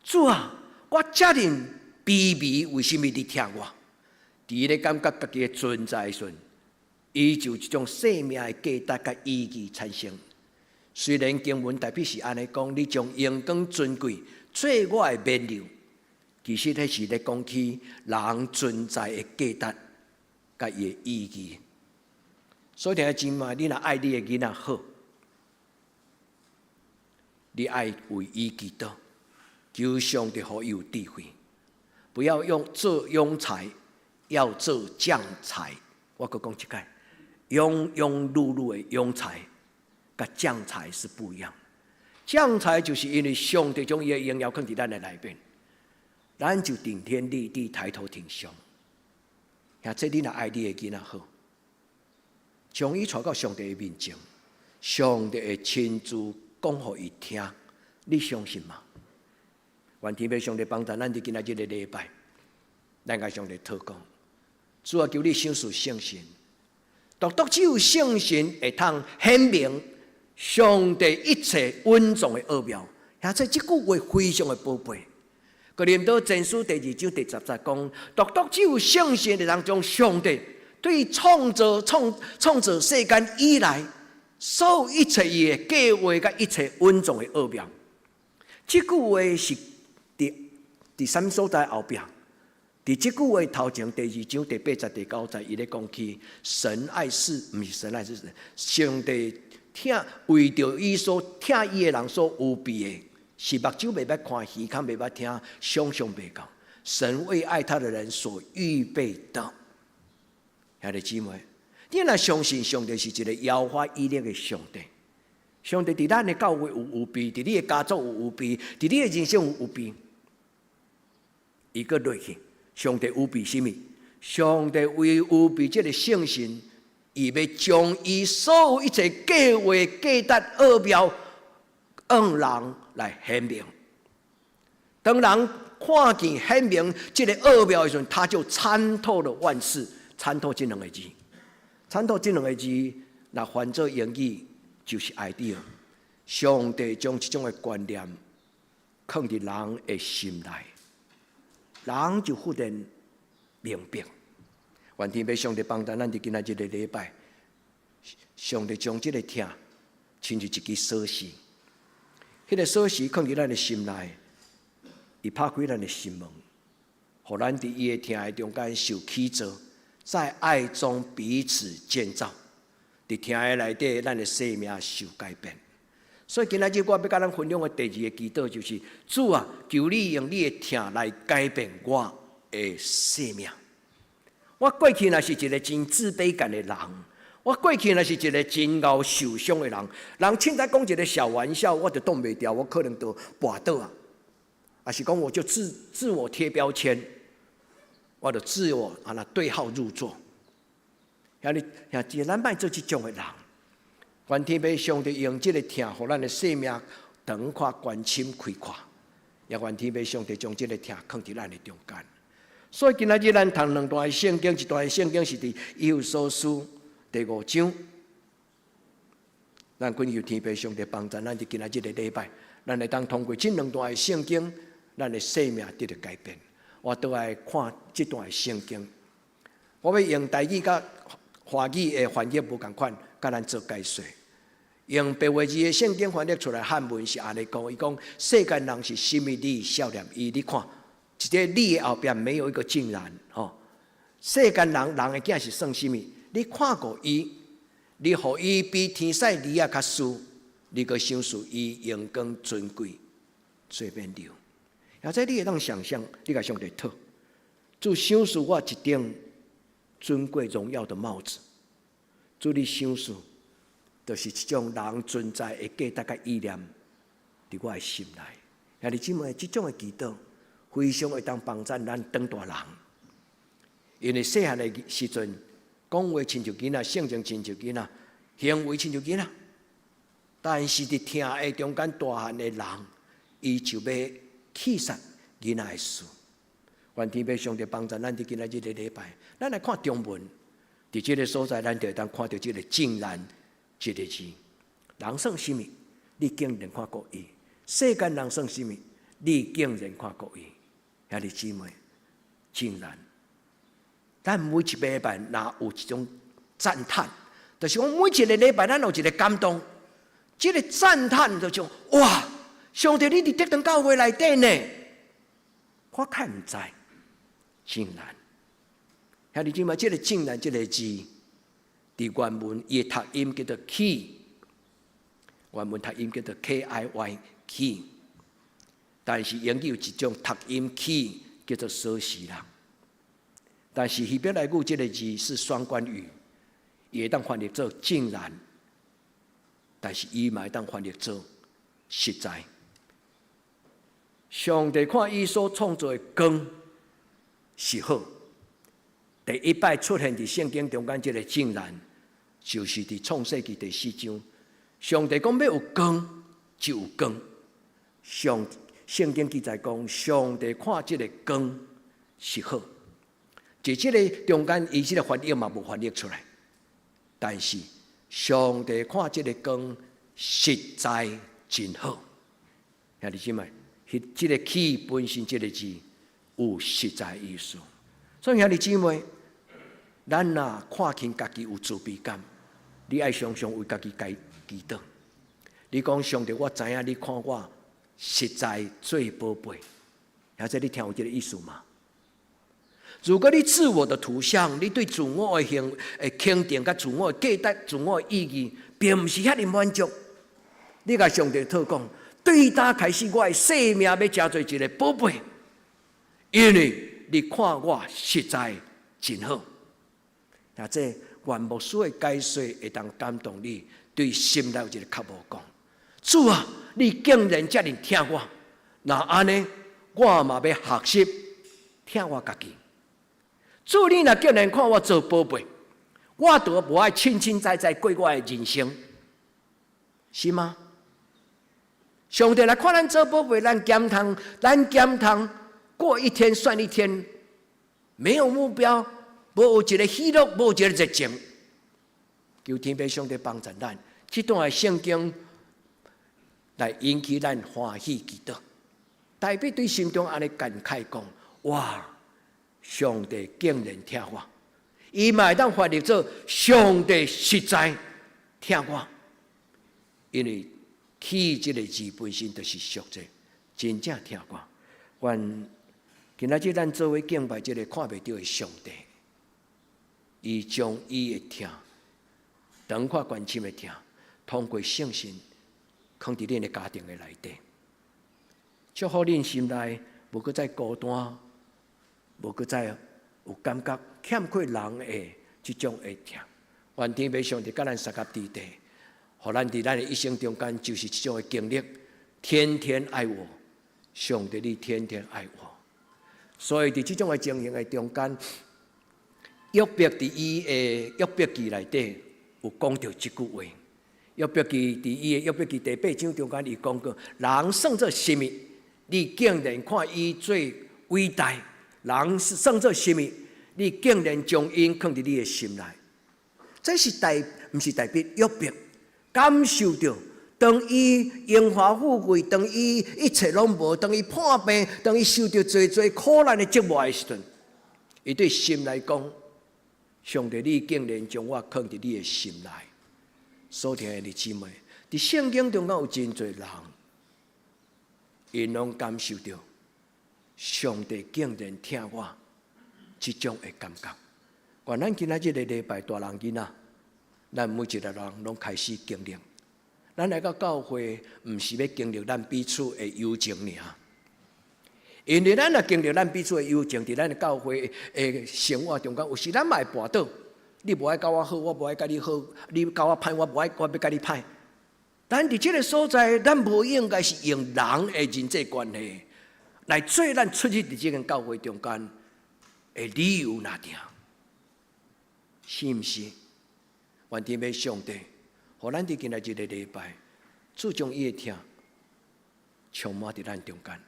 主啊，我遮爾卑微，為什麼你疼我？佇伊咧感覺家己的存在時陣，伊就一種生命的價值佮意義產生。雖然經文大衛是按呢講，你將榮光尊貴做我的冕旒，其實彼是咧講起人存在的價值佮伊的意義。所以，兄弟姊妹，你若愛你的囡仔好，你愛為伊祈禱，求上帝予伊有智慧，不要用做庸才，要做將才。我閣講一擺，庸庸碌碌的庸才，佮將才是不一樣。將才就是因為上帝將伊的榮耀囥佇咱的內面，咱就頂天立地，抬頭挺胸。兄弟，你若愛你的囡仔好，將伊帶到上帝的面前，上帝會親自講予伊聽，你相信嗎？願天父上帝幫助咱佇今仔日這個禮拜，咱共上帝禱告，主啊，求你賞賜聖神，獨獨只有聖神會通顯明上帝一切隱藏的奧妙。而且這句話非常的寶貝。哥林多前書第二章第10節講，獨獨只有聖神會當將上帝對創造世間以來，所有一切伊的計劃佮一切隱藏的奧妙。這句話是佇啥物所在後壁？佇這句話頭前第二章第八節第九節，伊咧講起神愛世，毋是神愛世，上帝疼為著伊所疼伊的人所預備的，是目睭袂捌看，耳孔袂捌聽，想象袂到。神為愛他的人所預備的，兄弟姊妹，你若相信上帝是一個耶和華以勒的上帝，上帝佇咱的教會有預備，佇你的家族有預備，佇你的人生有預備，伊閣落去。上帝預備啥物？上帝為預備這個聖神，伊欲將伊所有一切計劃、計劃、奧妙，向人來顯明。當人看見顯明這個奧妙的時陣，他就參透了萬事。參透這兩個字，參透這兩個字，若翻做英語就是 idea。上帝將這種的觀念囥佇人的心內。人就忽然明白，願天父上帝幫助咱佇今仔這個禮拜，上帝將這個疼，親像一支鎖匙，彼個鎖匙囥佇咱的心內，伊拍開咱的心門，予咱佇伊的疼的中間受起造，在愛中彼此建造，佇疼的內底，咱的生命受改變。所以今仔日我欲佮咱分享的第二個祈禱就是：主啊，求你用你的疼來改變我的生命。我過去若是一個真自卑感的人，我過去若是一個真𠢕受傷的人，人凊彩講一個小玩笑，我就擋袂牢，我可能就跋倒啊。抑是講我就自我貼標籤，我就自我按呢對號入座。兄弟兄姊，咱莫做這種的人。願天父上帝用這個疼，予咱的生命長闊、關深、開闊。也願天父上帝將這個疼囥佇咱的中間。所以今仔日咱讀兩段聖經，一段聖經是佇以弗所書第五章。咱懇求天父上帝幫助咱佇今仔日這個禮拜，咱會當通過這兩段聖經，咱的生命得著改變。我倒來看這段聖經，我欲用台語佮華語的翻譯無仝款，佮咱做解說。用白話字的聖經翻譯出來漢文是按呢講，伊講世間人是啥物你數念伊，你看，一個你的後壁沒有一個竟然吼。世間人人的囝是算啥物？你看顧伊，你予伊比天使兒仔較輸，你閣賞賜伊榮光尊貴做冕旒。或者你會當想象，你共上帝討，主賞賜我一頂尊貴榮耀的帽子，主你賞賜，就是這種人存在的價值佮意念，佇我的心內。兄弟姊妹，這種的祈禱非常會當幫助咱長大人。因為細漢的時陣，講話親像囡仔，性情親像囡仔，行為親像囡仔。但是佇疼的中間大漢的人，伊就欲棄殺囡仔的事。願天父上帝幫助咱佇今仔日這個禮拜，咱來看中文，佇這個所在，咱就會當看著這個竟然這個字。人算啥物？你竟然看顧伊；世間人算啥物？你竟然看顧伊。兄弟姊妹，竟然，咱每一個禮拜若有一種讚嘆，就是講每一個禮拜咱有一個感動，這個讚嘆就像哇，上帝你佇德堂教會內底呢，我較毋知，竟然，兄弟姊妹，這個竟然這個字，佇原文伊的讀音叫做 key，原文讀音叫做 K I Y key，但是英語有一種讀音 key 叫做鎖匙啦。但是希伯來語這個字是雙關語，伊會當翻譯做竟然，但是伊嘛會當翻譯做實在。上帝看伊所創造的光是好，第一擺出現佇聖經中間這個竟然，就是佇創世記第四章。上帝講欲有光就有光，上聖經記載講，上帝看這个光是好。佇這个中間，伊這个翻譯嘛無翻譯出來，但是上帝看這个光實在真好。兄弟姊妹，彼這个氣本身這个字有實在意思。所以兄弟姊妹，咱若看輕家己有自卑感，你愛常常為家己來祈禱。你講上帝，我知影你看我實在做寶貝，或者你聽有這个意思嗎？如果你自我的圖像，你對自我的形的肯定、佮自我的價值、自我的意義，並毋是遐爾滿足。你共上帝討講，對今開始，我的生命欲成做一个寶貝，因為你看我實在真好。啊，這願牧師的解說會當感動你，對心內有一个渴慕講：主啊，你竟然遮爾疼我，若按呢，我嘛欲學習疼我家己。主，你若竟然看我做寶貝，我就無愛凊凊彩彩過我的人生，是嗎？上帝來看咱做寶貝，咱減通，咱減通過一天算一天，沒有目標，無有一個喜樂，無有一個熱情。求天父上帝幫助咱，這段的聖經來引起咱歡喜祈禱。大衛對心中按呢感慨講：哇！上帝竟然疼我，伊嘛會當翻譯做上帝實在疼我，因為氣這个字本身就是屬這真正疼我。願今仔日咱做伙敬拜這个看袂著的上帝，伊將伊的疼，長闊高深的疼，通過聖神，囥佇恁的家庭的內底，祝福恁心內無閣再孤單。無閣再有感覺欠缺人的這種的疼，願天父上帝佮咱相佮佇地，予咱佇咱的一生中間就是這種的經歷，天天愛我，上帝你天天愛我。所以佇這種的情形的中間，約伯佇伊的約伯記內底有講著這句話。約伯記佇伊的約伯記第八章中間，伊講過：人算做啥物？你竟然看伊做偉大。人是算做啥物？你竟然將𪜶囥佇你的心內，這是代，毋是代表約伯感受著，當伊榮華富貴，當伊一切攏無，當伊破病，當伊受著濟濟苦難的折磨的時陣，伊對心內講：上帝，你竟然將我囥佇你的心內。所聽的弟姊妹，佇聖經中間有真濟人，𪜶攏感受著。上帝竟然疼我，這種的感覺。願咱今仔這个禮拜大人囡仔，咱每一个人攏開始經歷。咱來到教會，毋是欲經歷咱彼此的友情爾。因為咱若經歷咱彼此的友情，佇咱的教會的生活中間，有時咱嘛會跋倒。你無愛佮我好，我無愛佮你好；你共我歹，我無愛，我欲佮你歹。咱佇這个所在，咱無應該是用人的人際關係來做咱出入佇這間教會中間的理由爾，是毋是？願天父上帝，予咱佇今仔這个禮拜，主將伊的疼充滿佇咱中間，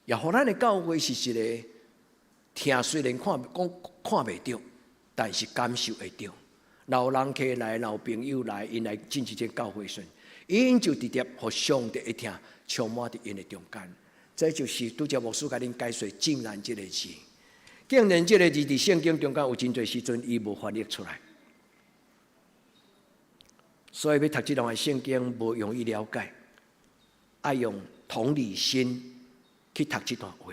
也予咱的教會是一个疼雖然看講看袂著，但是感受會著。若有人客來，若有朋友來，𪜶來進這間教會時，𪜶就直接予上帝的疼充滿佇𪜶的中間。這就是拄才牧師共恁解說“竟然”這个字。竟然這个字佇聖經中間有真濟時陣，伊無翻譯出來，所以欲讀這段的聖經無容易了解，愛用同理心去讀這段話，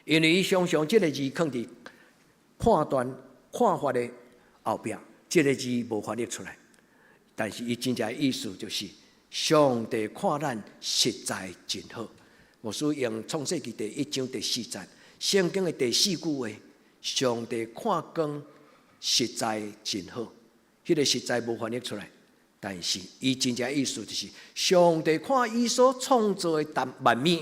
因為伊常常這个字囥佇判斷看法的後壁，這个字無翻譯出來，但是伊真正的意思就是上帝看咱實在真好。牧師用創世記第一章第四節，聖經的第四句話：上帝看光實在真好。彼个實在無翻譯出來，但是伊真正意思就是，上帝看伊所創造的萬物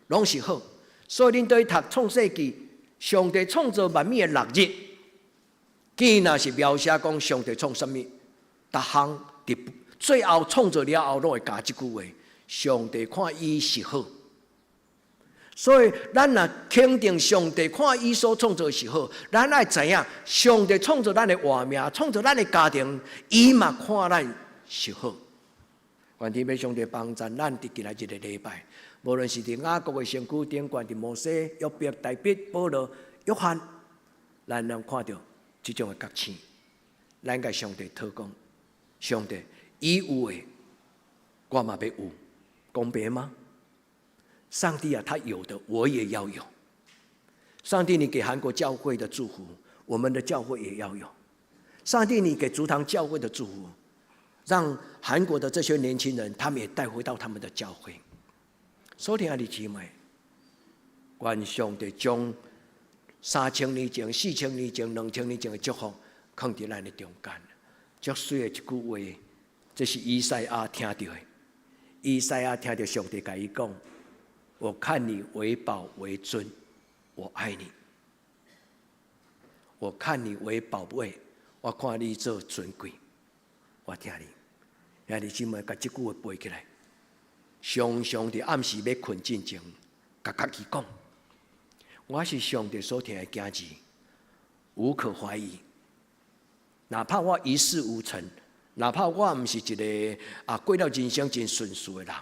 攏是好。所以恁對讀創世記，上帝創造萬物的六日，既若是描寫講上帝創啥物，逐項佇最後創造了後，攏會加這句話：上帝看伊是好。所以，咱若肯定上帝看伊所創造是好，咱愛知影上帝創造咱的活命，創造咱的家庭，伊嘛看咱是好。願天父上帝幫贊咱佇今仔日個禮拜，無論是佇雅各的身軀頂懸，佇摩西、約伯、大衛、保羅、約翰，咱能看著這種的覺醒。咱共上帝禱告，上帝伊有的，我嘛欲有，公平嗎？上帝啊，他有的我也要有。上帝，你給韓國教會的祝福，我們的教會也要有。上帝，你給竹塘教會的祝福，讓韓國的這些年輕人，他們也帶回到他們的教會。所以，兄弟姊妹，願上帝將3000年前、4000年前、2000年前的祝福，放佇咱的中間。足媠的一句話，這是以賽亞聽著的。以賽亞聽著上帝共伊講：我看你為寶為尊，我愛你。我看你為寶貝，我看你做尊貴，我疼你。兄弟姊妹，共這句話背起來，常常佇暗時欲睏進前，共家己講：我是上帝所疼的囝兒，無可懷疑。哪怕我一事無成，哪怕我毋是一個啊過了人生真順遂的人，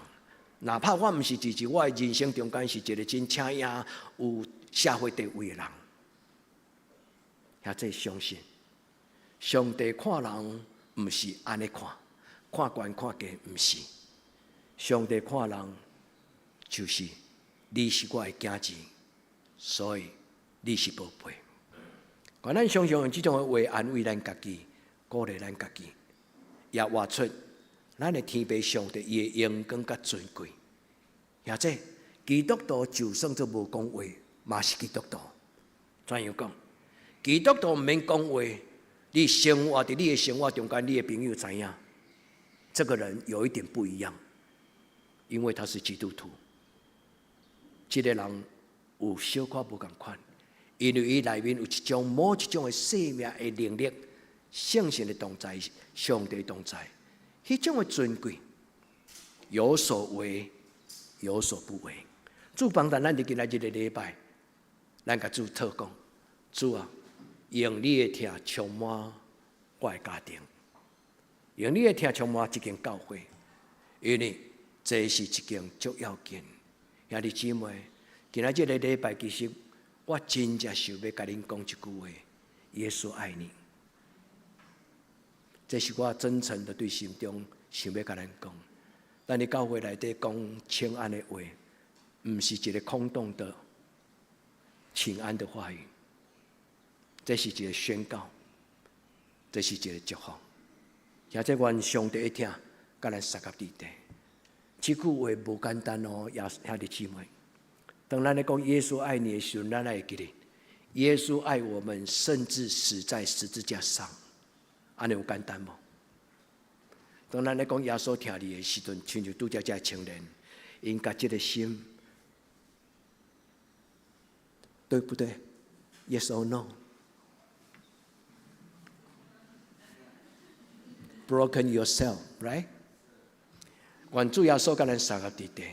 哪怕我毋是佇我的人生中間是一個真請影有社會地位的人，遐這相信上帝看人毋是按呢看，看懸看低毋是，上帝看人就是你是我的囝兒，所以你是寶貝。願咱常常用這種的話安慰咱家己，鼓勵咱家己，也活出咱的天父上帝伊的榮光佮尊貴。或者基督徒就算做無講話，嘛是基督徒。怎樣講？基督徒毋免講話，你生活佇你的生活中間，你的朋友知影，這個人有一點不一樣，因為他是基督徒。這個人有小可無仝款。因為伊內面有一種某一種的生命的能力，聖神的同在，上帝同在，彼種的尊貴，有所為，有所不為。主幫助咱佇今仔日個禮拜，咱共主禱告，主啊，用你的疼充滿我的家庭，用你的疼充滿這間教會，因為這是一件足要緊。兄弟姊妹，今仔日個禮拜其實我真正想欲共恁講一句話：耶穌愛你。這是我真誠的對心中想欲共咱講。咱佇教會內底講請安的話，毋是一個空洞的請安的話語，這是一個宣告，這是一個祝福。也這願上帝的疼，共咱相佮佇底。這句話無簡單哦，也兄弟姊妹。當咱咧講耶穌愛你的時陣，咱愛會記得耶穌愛我們，甚至死在十字架上，按呢有簡單無？當咱咧講耶穌疼你的時陣，親像拄才這青年，𪜶共這個心，對不對？Yes or no？Broken yourself, right？願主耶穌共咱相佮佇底，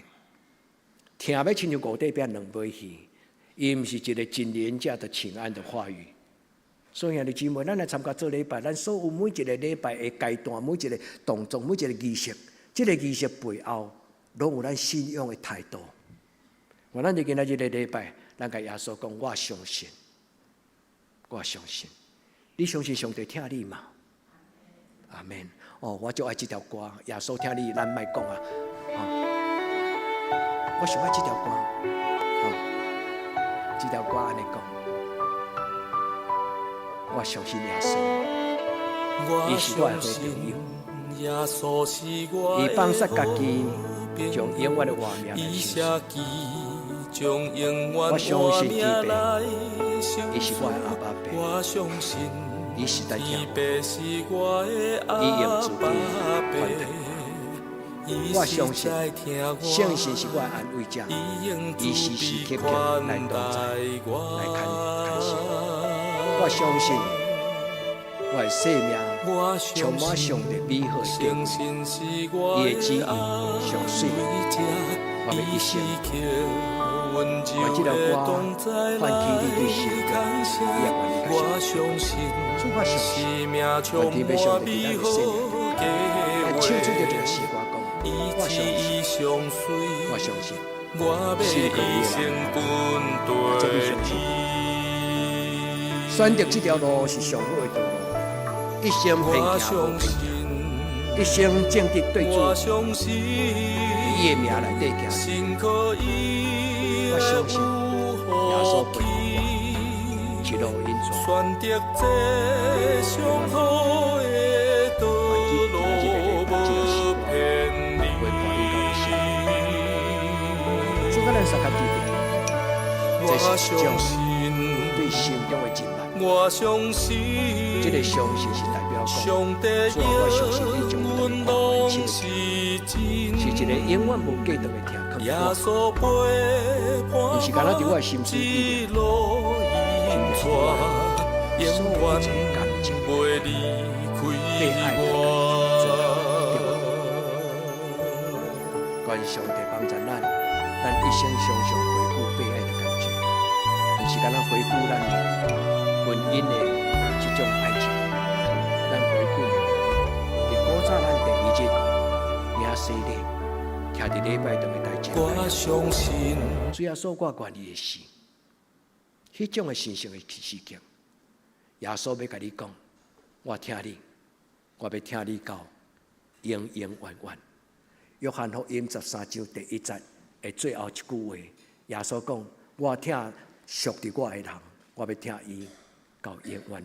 疼欲親像五塊餅兩尾魚，伊毋是一個真廉價的請安的話語。所以兄弟姊妹，咱來參加做禮拜，咱所有每一個禮拜的階段，每一個動作，每一個儀式，這個儀式背後，攏有咱信仰的態度。願咱佇今仔日個禮拜，咱共耶穌講：我相信，我相信，你相信上帝疼你嗎？阿門。哦，我就愛這條歌，耶穌疼你，咱莫講啊。哦，我上愛這條歌。哦，這條歌按呢講，我相信耶穌，伊是我的好朋友，伊放殺家己，將永遠的活命來受死。我相信天父，伊是我的阿爸父，伊實在疼我，伊用慈悲寬待我。我相信聖神是我的安慰者，伊時時刻刻來同在，來牽牽手。我相信我的生命充滿上帝美好的計劃，伊的旨意上媠，我欲一生願這條歌喚起你對神的，你也願意相信。主，我相信，願天父上帝佇咱的生命中，來唱出這條詩歌講，我相信，我相信，信靠你的人，這你相信。選擇這條路是上好的道路，一生偏行無偏行，一生正直對主，以伊的名內底行。我相信耶穌陪伴我，一路引導。願今仔日這個禮拜這條詩歌，陪伴你到一生。主，咱相佮記得，這是一種對心中的敬拜。這個相信是代表講，主啊，我相信你將我帶來是一個永遠無隔斷的疼，毋是干焦佇我的心思意念，是所有一切感情，被愛的感覺，對無？願上帝幫助咱，咱一生常常回顧被愛的感覺，毋是干焦回顧咱婚姻的這種愛情，咱回顧佇古早咱第一日領洗禮，徛佇禮拜堂的台前，主耶穌，我願意的死，彼種的神聖的事件，耶穌欲共你講，我疼你，我欲疼你到永永遠遠。約翰福音13章第一節的最後一句話，耶穌講：我疼屬佇我的人，我欲疼伊到永遠。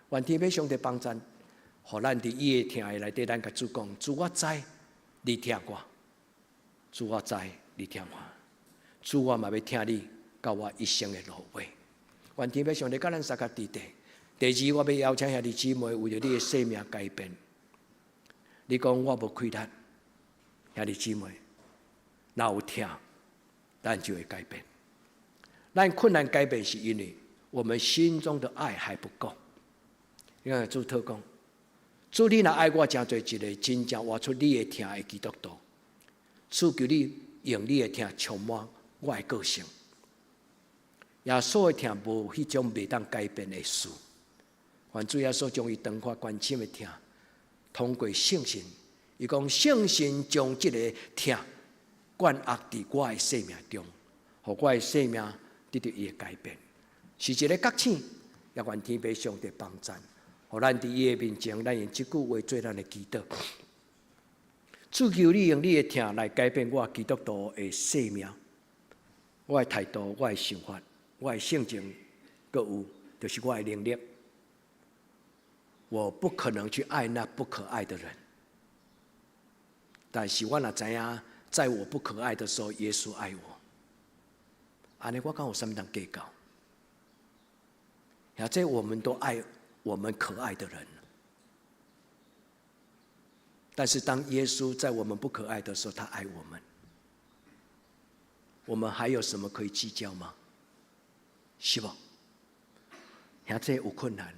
願天父上帝幫贊，予咱佇伊的疼的內底，咱共主講：主，我知你疼我，主，我知你疼我，主，我嘛欲疼你到我一生的落尾。願天父上帝佮咱相佮佇底。第二，我欲邀請兄弟姊妹為著你的生命改變。你講我無氣力，兄弟姊妹，若有疼，咱就會改變。咱困難改變是因為我們心中的愛還不夠。你看主禱講，主，你若愛我，成做一個真正活出你的疼的基督徒，主，求你用你的疼充滿我的個性。耶穌的疼無彼種袂當改變的事。願主耶穌將伊長闊關心的疼，通過聖神，伊講聖神將這個疼灌壓佇我的生命中，予我的生命得著伊的改變，是一個覺醒，也願天父上帝幫贊，予咱佇伊的面前，咱用這句話做咱的祈禱。主，求你用你的疼來改變我基督徒的生命，我的態度，我的想法，我的性情，閣有就是我的能力。我不可能去愛那不可愛的人，但是我若知影，在我不可愛的時候，耶穌愛我。按呢，我敢有啥物通計較？呀，這我們都愛我們可愛的人，但是當耶穌在我們不可愛的時候，他愛我們，我們還有什麼可以計較嗎？是無？兄弟有困難，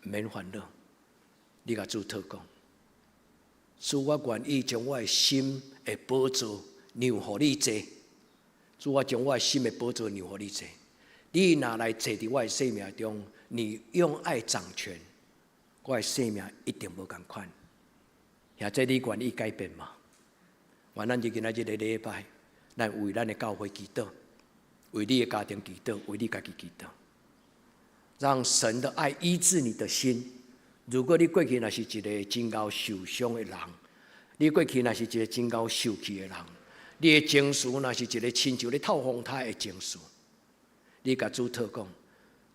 免煩惱，你共主禱告，主，我願意將我的心的寶座讓予你坐。主，我將我的心的寶座讓予你坐。你若來坐佇我的生命中，你用愛掌權，我的生命一定無仝款。或者你願意改變嗎？願咱佇今仔日個禮拜，咱為咱的教會祈禱，為你的家庭祈禱，為你家己祈禱，讓神的愛醫治你的心。如果你過去若是一個真𠢕受傷的人，你過去若是一個真𠢕受氣的人，你的情緒若是一個親像咧透風颱的情緒，你共主禱告，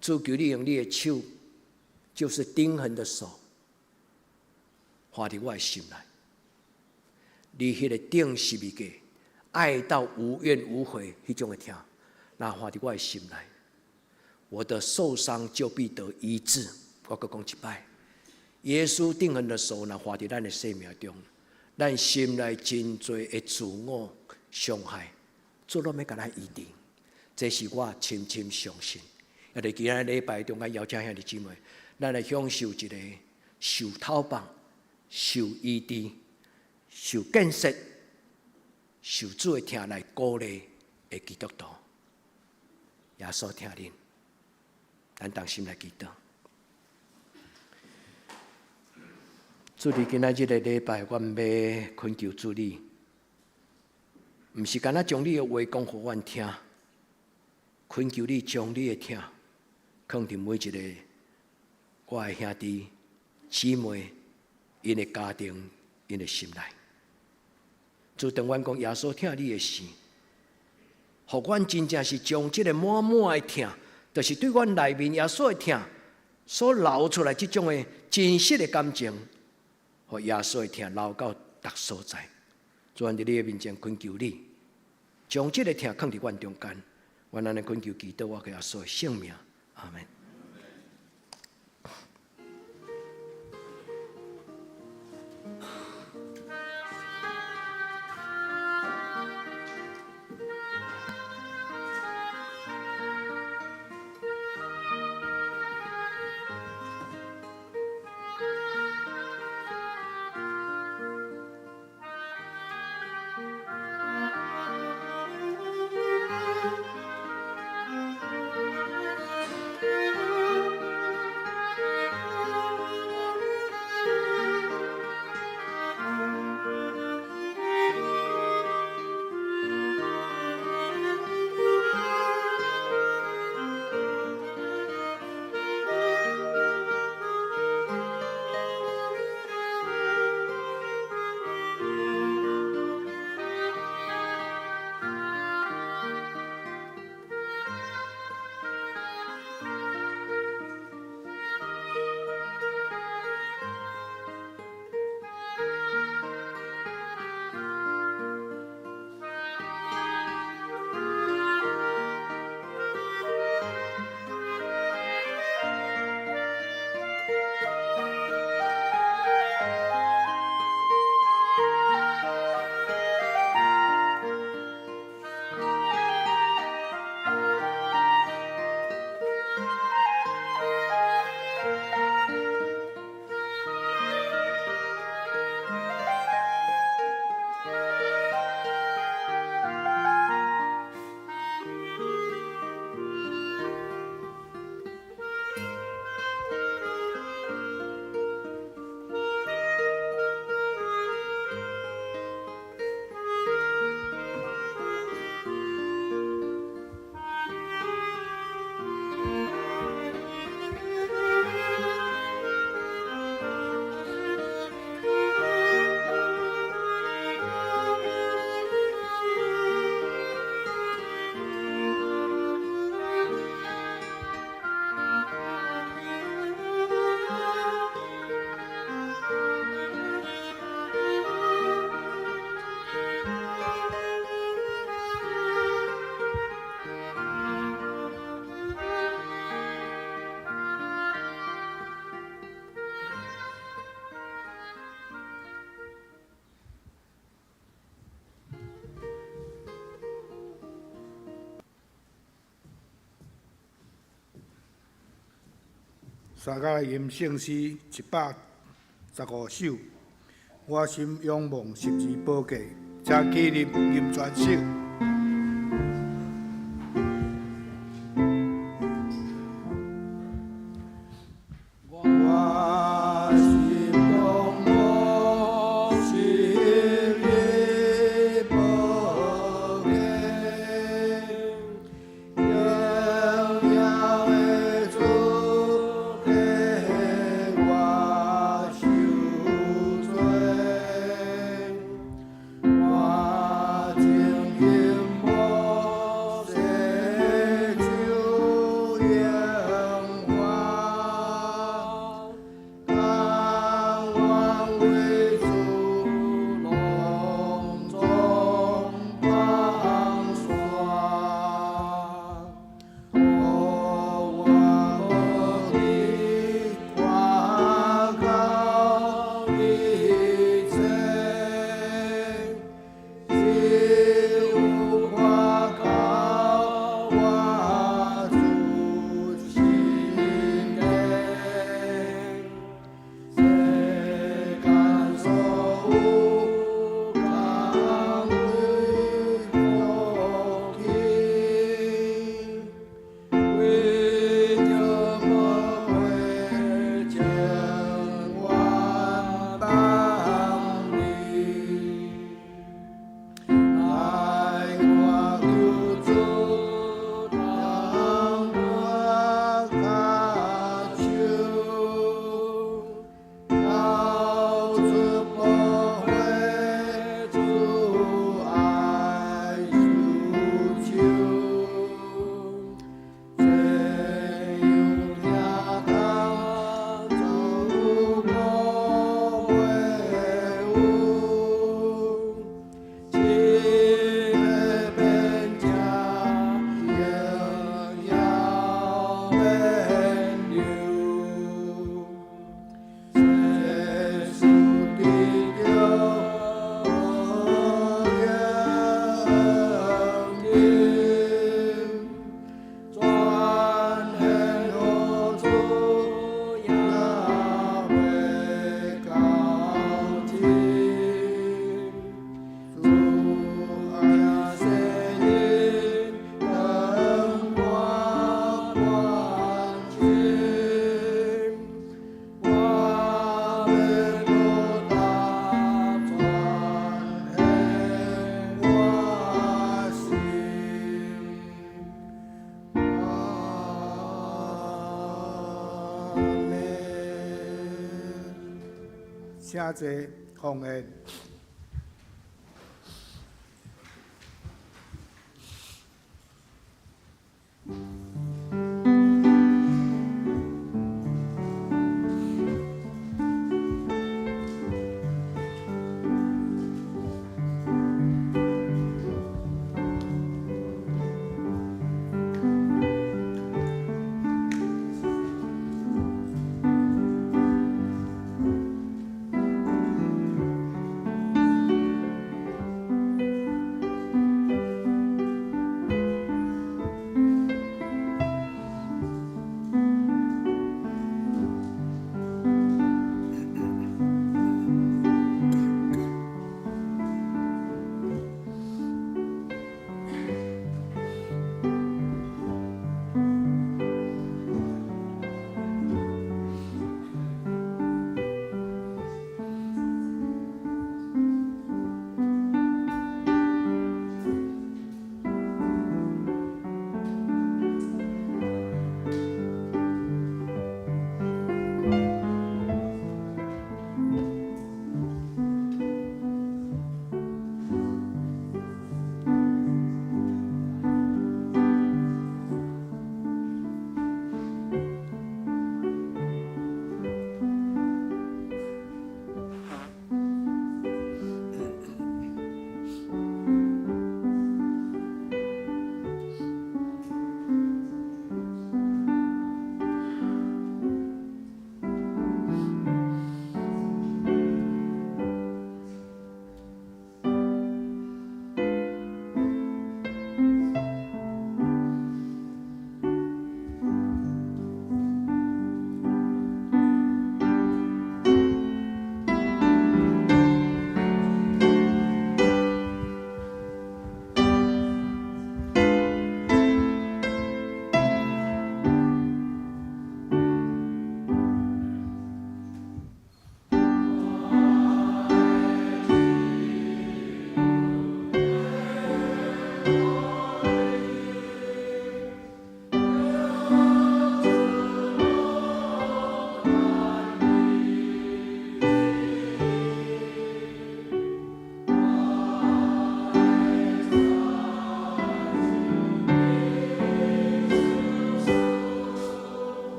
主，求你用你的手，就是釘痕的手，劃佇我的心內。你彼個釘十字架，愛到無怨無悔彼種的疼，若劃佇我的心內，我的受傷就必得醫治。我閣講一擺，耶穌釘痕的手，若劃佇咱的生命中，咱心內真濟的自我傷害，主攏欲共咱醫治。這是我深深相信。也佇今仔禮拜中間邀請兄弟姊妹，咱來享受一個受透放、受醫治、受建設、受主的疼來鼓勵的基督徒。耶穌疼恁，咱同心來祈禱。主佇今仔日个禮拜，阮欲懇求主你，毋是干焦將你的話講予阮聽，懇求你將你的疼囥佇每一个我的兄弟姊妹𪜶的家庭、𪜶的心內。主，當阮講耶穌疼你的時，予阮真正是將這个滿滿的疼，就是對阮內面耶穌的疼所流出來這種的真實的感情，予耶穌的疼流到逐所在。主，阮佇你的面前懇求你，將這个疼囥佇阮中間。阮按呢懇求祈禱，我耶穌的聖名，阿門。三甲來吟聖詩115首，我心仰望十字寶架，請起立吟全首。我心仰望十字寶架，榮耀的主替我受罪，我情願。請坐，奉獻。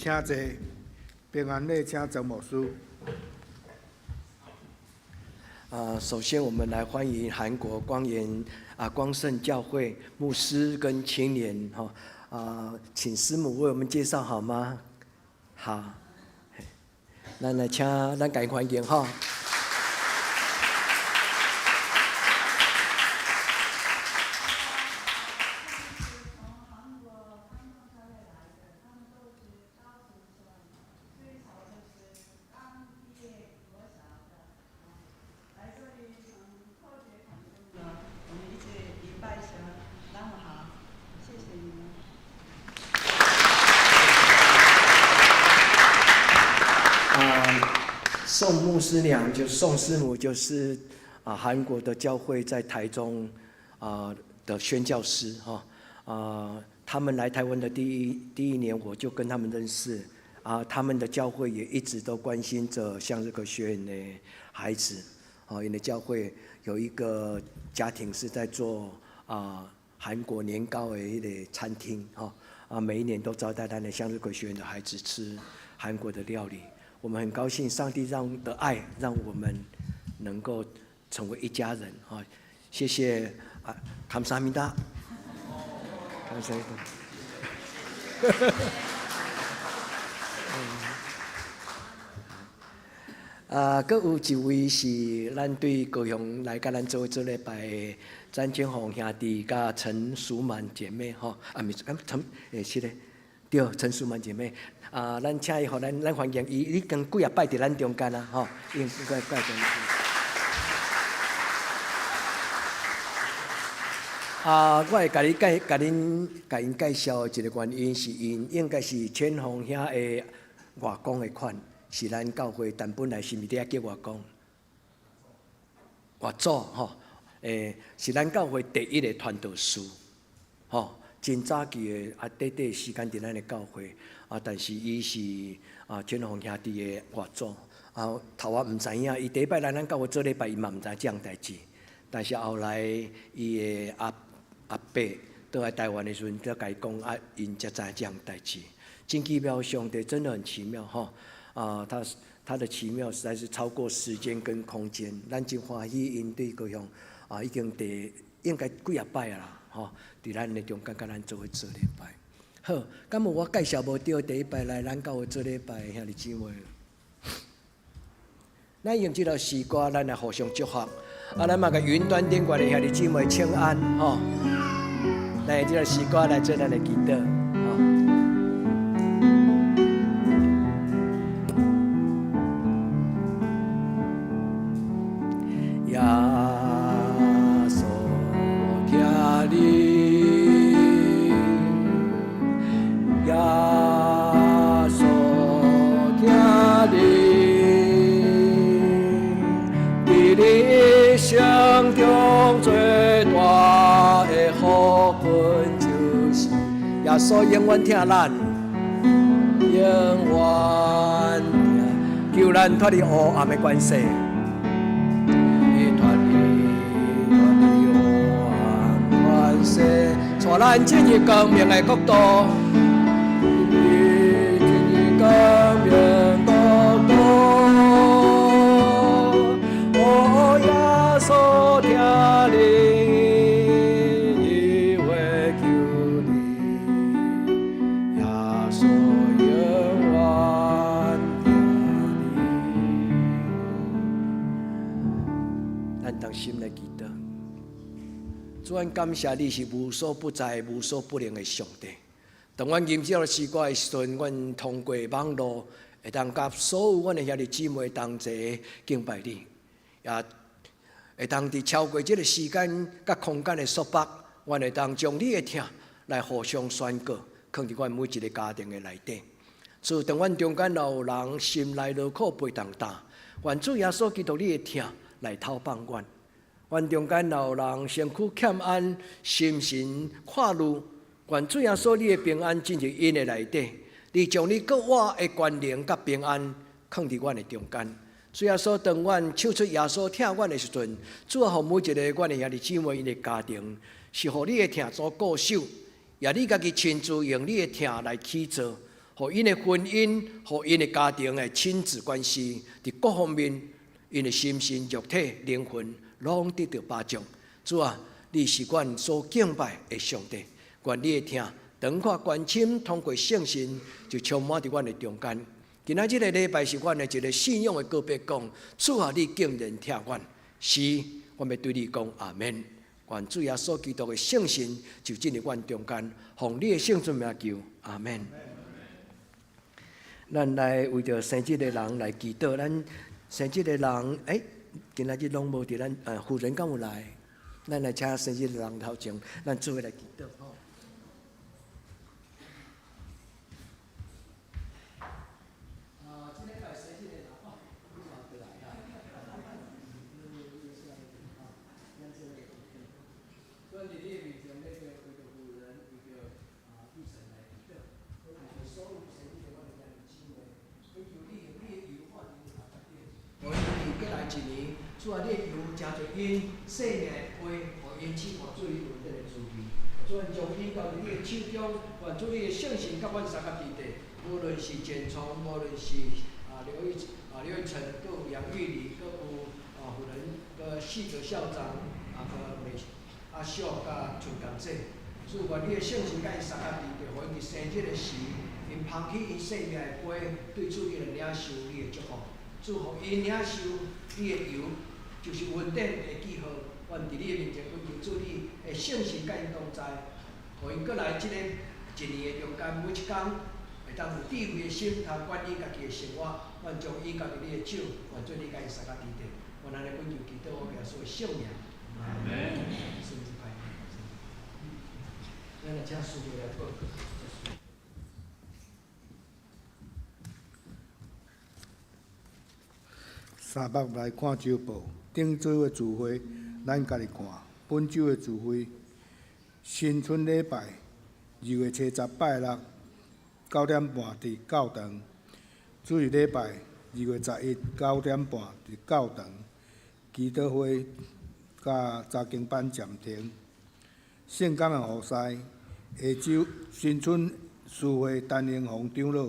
請坐，平安禮，請曾牧師。首先我們來歡迎韓國光嚴光聖教會牧師跟青年哈請師母為我們介紹好嗎？好，咱來請咱共歡迎哈。宋牧師娘就宋師母，就是韓國的教會在台中的宣教師哈他們來台灣的第一年我就跟他們認識他們的教會也一直都關心着向日葵學院的孩子因為教會有一個家庭是在做韓國年糕的一個餐廳每一年都招待他們向日葵學院的孩子吃韓國的料理。我們很高興，上帝讓的愛讓我們能夠成為一家人啊！謝謝啊，감사합니다。감사합니다。閣有一位是咱對高雄來佮咱做伙做禮拜的詹建宏兄弟佮陳淑滿姐妹吼，毋是陳，是咧，對，陳淑滿姐妹。咱請伊，予咱歡迎伊，已經幾仔擺佇咱中間啊，吼，應該怪。啊，我會共你介、共恁、共𪜶介紹一个原因，是𪜶應該是千紅兄的外公的款，是咱教會，但本來是毋是佇遐叫外公？外祖吼，是咱教會第一个傳道師，吼，真早期的啊，短短時間佇咱的教會啊，但是伊是啊千紅兄弟的外祖啊，頭仔毋知影，伊第一擺來咱教會做禮拜，伊嘛毋知這項代誌，但是後來伊的阿阿伯倒來台灣的時陣，才共伊講啊，𪜶才知這項代誌。真奇妙，上帝真的很奇妙吼啊！他的奇妙實在是超過時間跟空間。咱真歡喜，𪜶對高雄啊，已經第應該幾仔擺啊啦，吼，佇咱的中間佮咱做伙做禮拜。好，敢有我介紹無著第一擺來咱教會做禮拜的兄弟姊妹？咱用這首詩歌，咱來互相祝福。啊，咱嘛共雲端頂懸的兄弟姊妹請安，吼。來，這首詩歌來做咱的祈禱，吼。耶穌疼你，耶穌疼你，佇你一生中最大的福分就是耶穌永遠疼咱，永遠疼，救咱脫離黑暗的權勢。脫離黑暗權勢，帶咱進入光明的國度。進入光明國度。哦，耶穌疼你，伊會救你。耶穌永遠疼你。咱同心來祈禱。主，阮感謝你是無所不在、無所不能的上帝。當阮吟這首詩歌的時陣，阮通過網路會當佮所有阮的兄弟姊妹同齊敬拜你，也會當佇超過這个時間佮空間的束縛，阮會當將你的疼來互相宣告，囥佇阮每一个家庭的內底。主，當阮中間若有人心內勞苦背重擔，願主耶穌基督你的疼來透放阮。阮中間若有人身軀欠安，心神掛慮，願主耶穌你的平安進入𪜶的內底，你將你閣外的權能佮平安囥佇阮的中間。主耶穌，當阮唱出耶穌疼阮的時陣，主啊，予每一个阮的兄弟姊妹𪜶的家庭，是予你的疼做固守，也你家己親自用你的疼來起造，予𪜶的婚姻，予𪜶的家庭的親子關係，佇各方面，𪜶的心神、肉體、靈魂，攏得著保障。主啊，你是阮所敬拜的上帝，願你的疼長闊關深，通過聖神就充滿佇阮的中間。今仔這个禮拜是阮的一个信仰的告白，講主啊，你竟然疼阮，是，阮欲對你講阿們。願主耶穌基督的聖神就進入阮中間，奉你的聖尊名求，阿們。咱來為著生日的人來祈禱，咱生日的人，今仔日攏無佇咱，夫人敢有來？咱來請生日的人頭前，咱做伙來祈禱吼。啊，這禮拜生日的人，哦，你嘛過來啊？所以佇你的面前，咧為著夫人，為著啊醫生來祈禱，為著所有生日的阮的兄弟姊妹，懇求你用你的油灌𪜶頭殼頂，予𪜶過來一年，主啊，你的油誠濟𪜶生命的杯，予𪜶試看水恩典的滋味。主啊，將𪜶交佇你的手中，願主你的聖神佮阮相佮佇地，無論是簡聰，無論是啊劉一成，閣有楊玉玲，閣有啊夫人，閣四個校長，啊閣美阿秀佮陳甘濟，主願你的聖神佮𪜶相佮佇地，予𪜶佇生日的時，𪜶捧起𪜶生命的杯，對主你來領受你的祝福。主，予𪜶領受你的油，就是恩典的記號。願佇你的面前懇求主你的聖神佮𪜶同在，予𪜶閣來這个一年的中間，每一工會當有智慧的心，通管理家己的生活。願將𪜶交佇你的手，願主你佮𪜶相佮佇地。願按呢懇求祈禱，奉耶穌的聖名。阿門。生日快樂！咱來請司儀來報告。三百來看週報，頂周的聚會咱家己看，本周的聚會新春禮拜2月70拜六9點半佇教堂，主日禮拜2月119點半佇教堂，祈禱會佮查經班暫停。聖工的服侍，下周新春聚會陳英宏長老，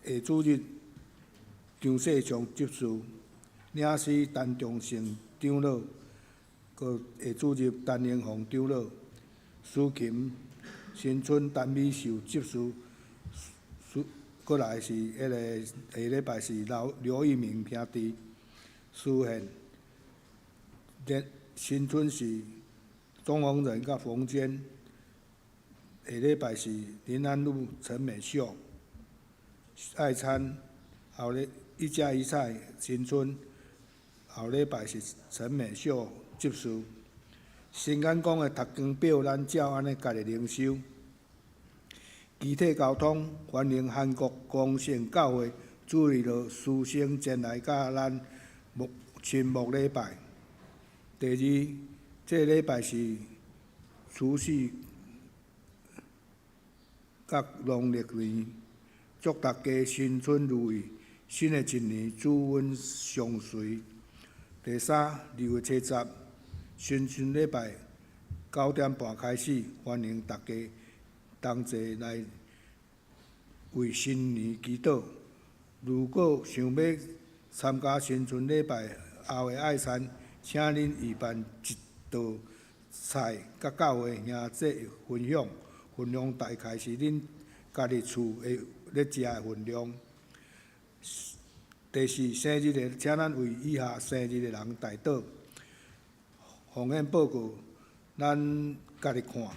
下主日張世祥執事，領詩陳忠勝長老，閣下主日陳英宏長老，司琴新春陳美秀執事，閣來是彼个下禮拜是劉劉一鳴兄弟，司獻。新春是鍾宏仁佮馮娟，下禮拜是林安路陳美秀，愛餐後禮一家一菜新春，後禮拜是陳美秀執事。新眼光的讀經表，咱照按呢家己靈修。肢體交通，歡迎韓國光聖教會主日學師生前來佮咱牧親牧禮拜。第二，這禮拜是除夕佮農曆年，祝大家新春如意，新的一年主阮相隨。第三，2月70，新春禮拜9點半開始，歡迎大家同齊來為新年祈禱。如果想欲參加新春禮拜後的愛餐，請恁預辦一道菜，佮教會兄弟分享，分量大概是恁家己厝會咧食的分量。第四，生日的，請咱為以下生日的人代禱。奉獻報告，咱家己看，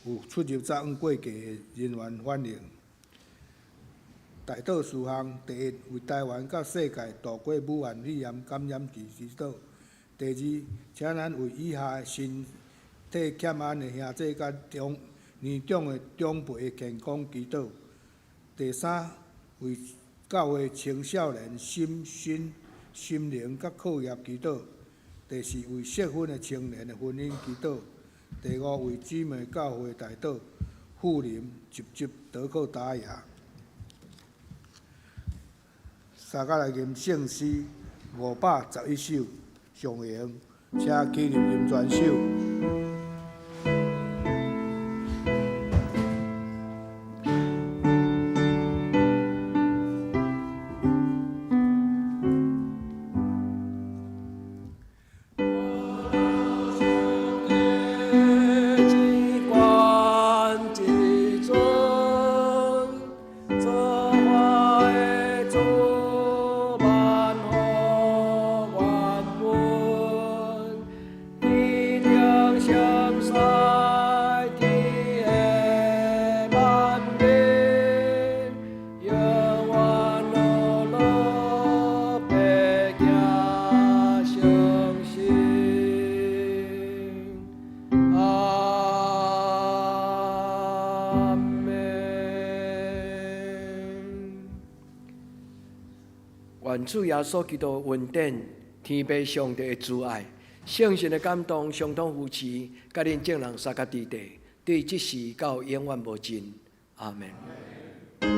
有出入早晚過節的人員反應。代禱事項：第一，為台灣佮世界度過武漢肺炎感染期祈禱。第二，請咱為以下身體欠安的兄弟佮長年長的長輩的健康祈禱。第三，為教會青少年心身、心靈佮課業祈禱。第四，為適婚的青年的婚姻祈禱。第五，為姊妹教會代禱，富林、集集、德克達亞。三角來吟聖詩511首。上榮，請起立吟全首。願主耶穌基督的恩典、天父上帝的慈愛、聖神的感動、相通扶持，佮恁眾人相佮佇地，對這時到永遠無盡。阿門。阿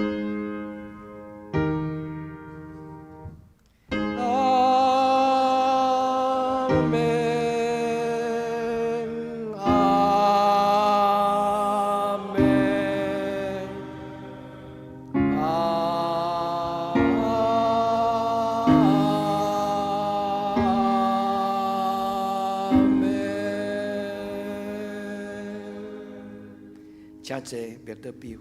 門，阿門，阿門。請坐，免得避諱。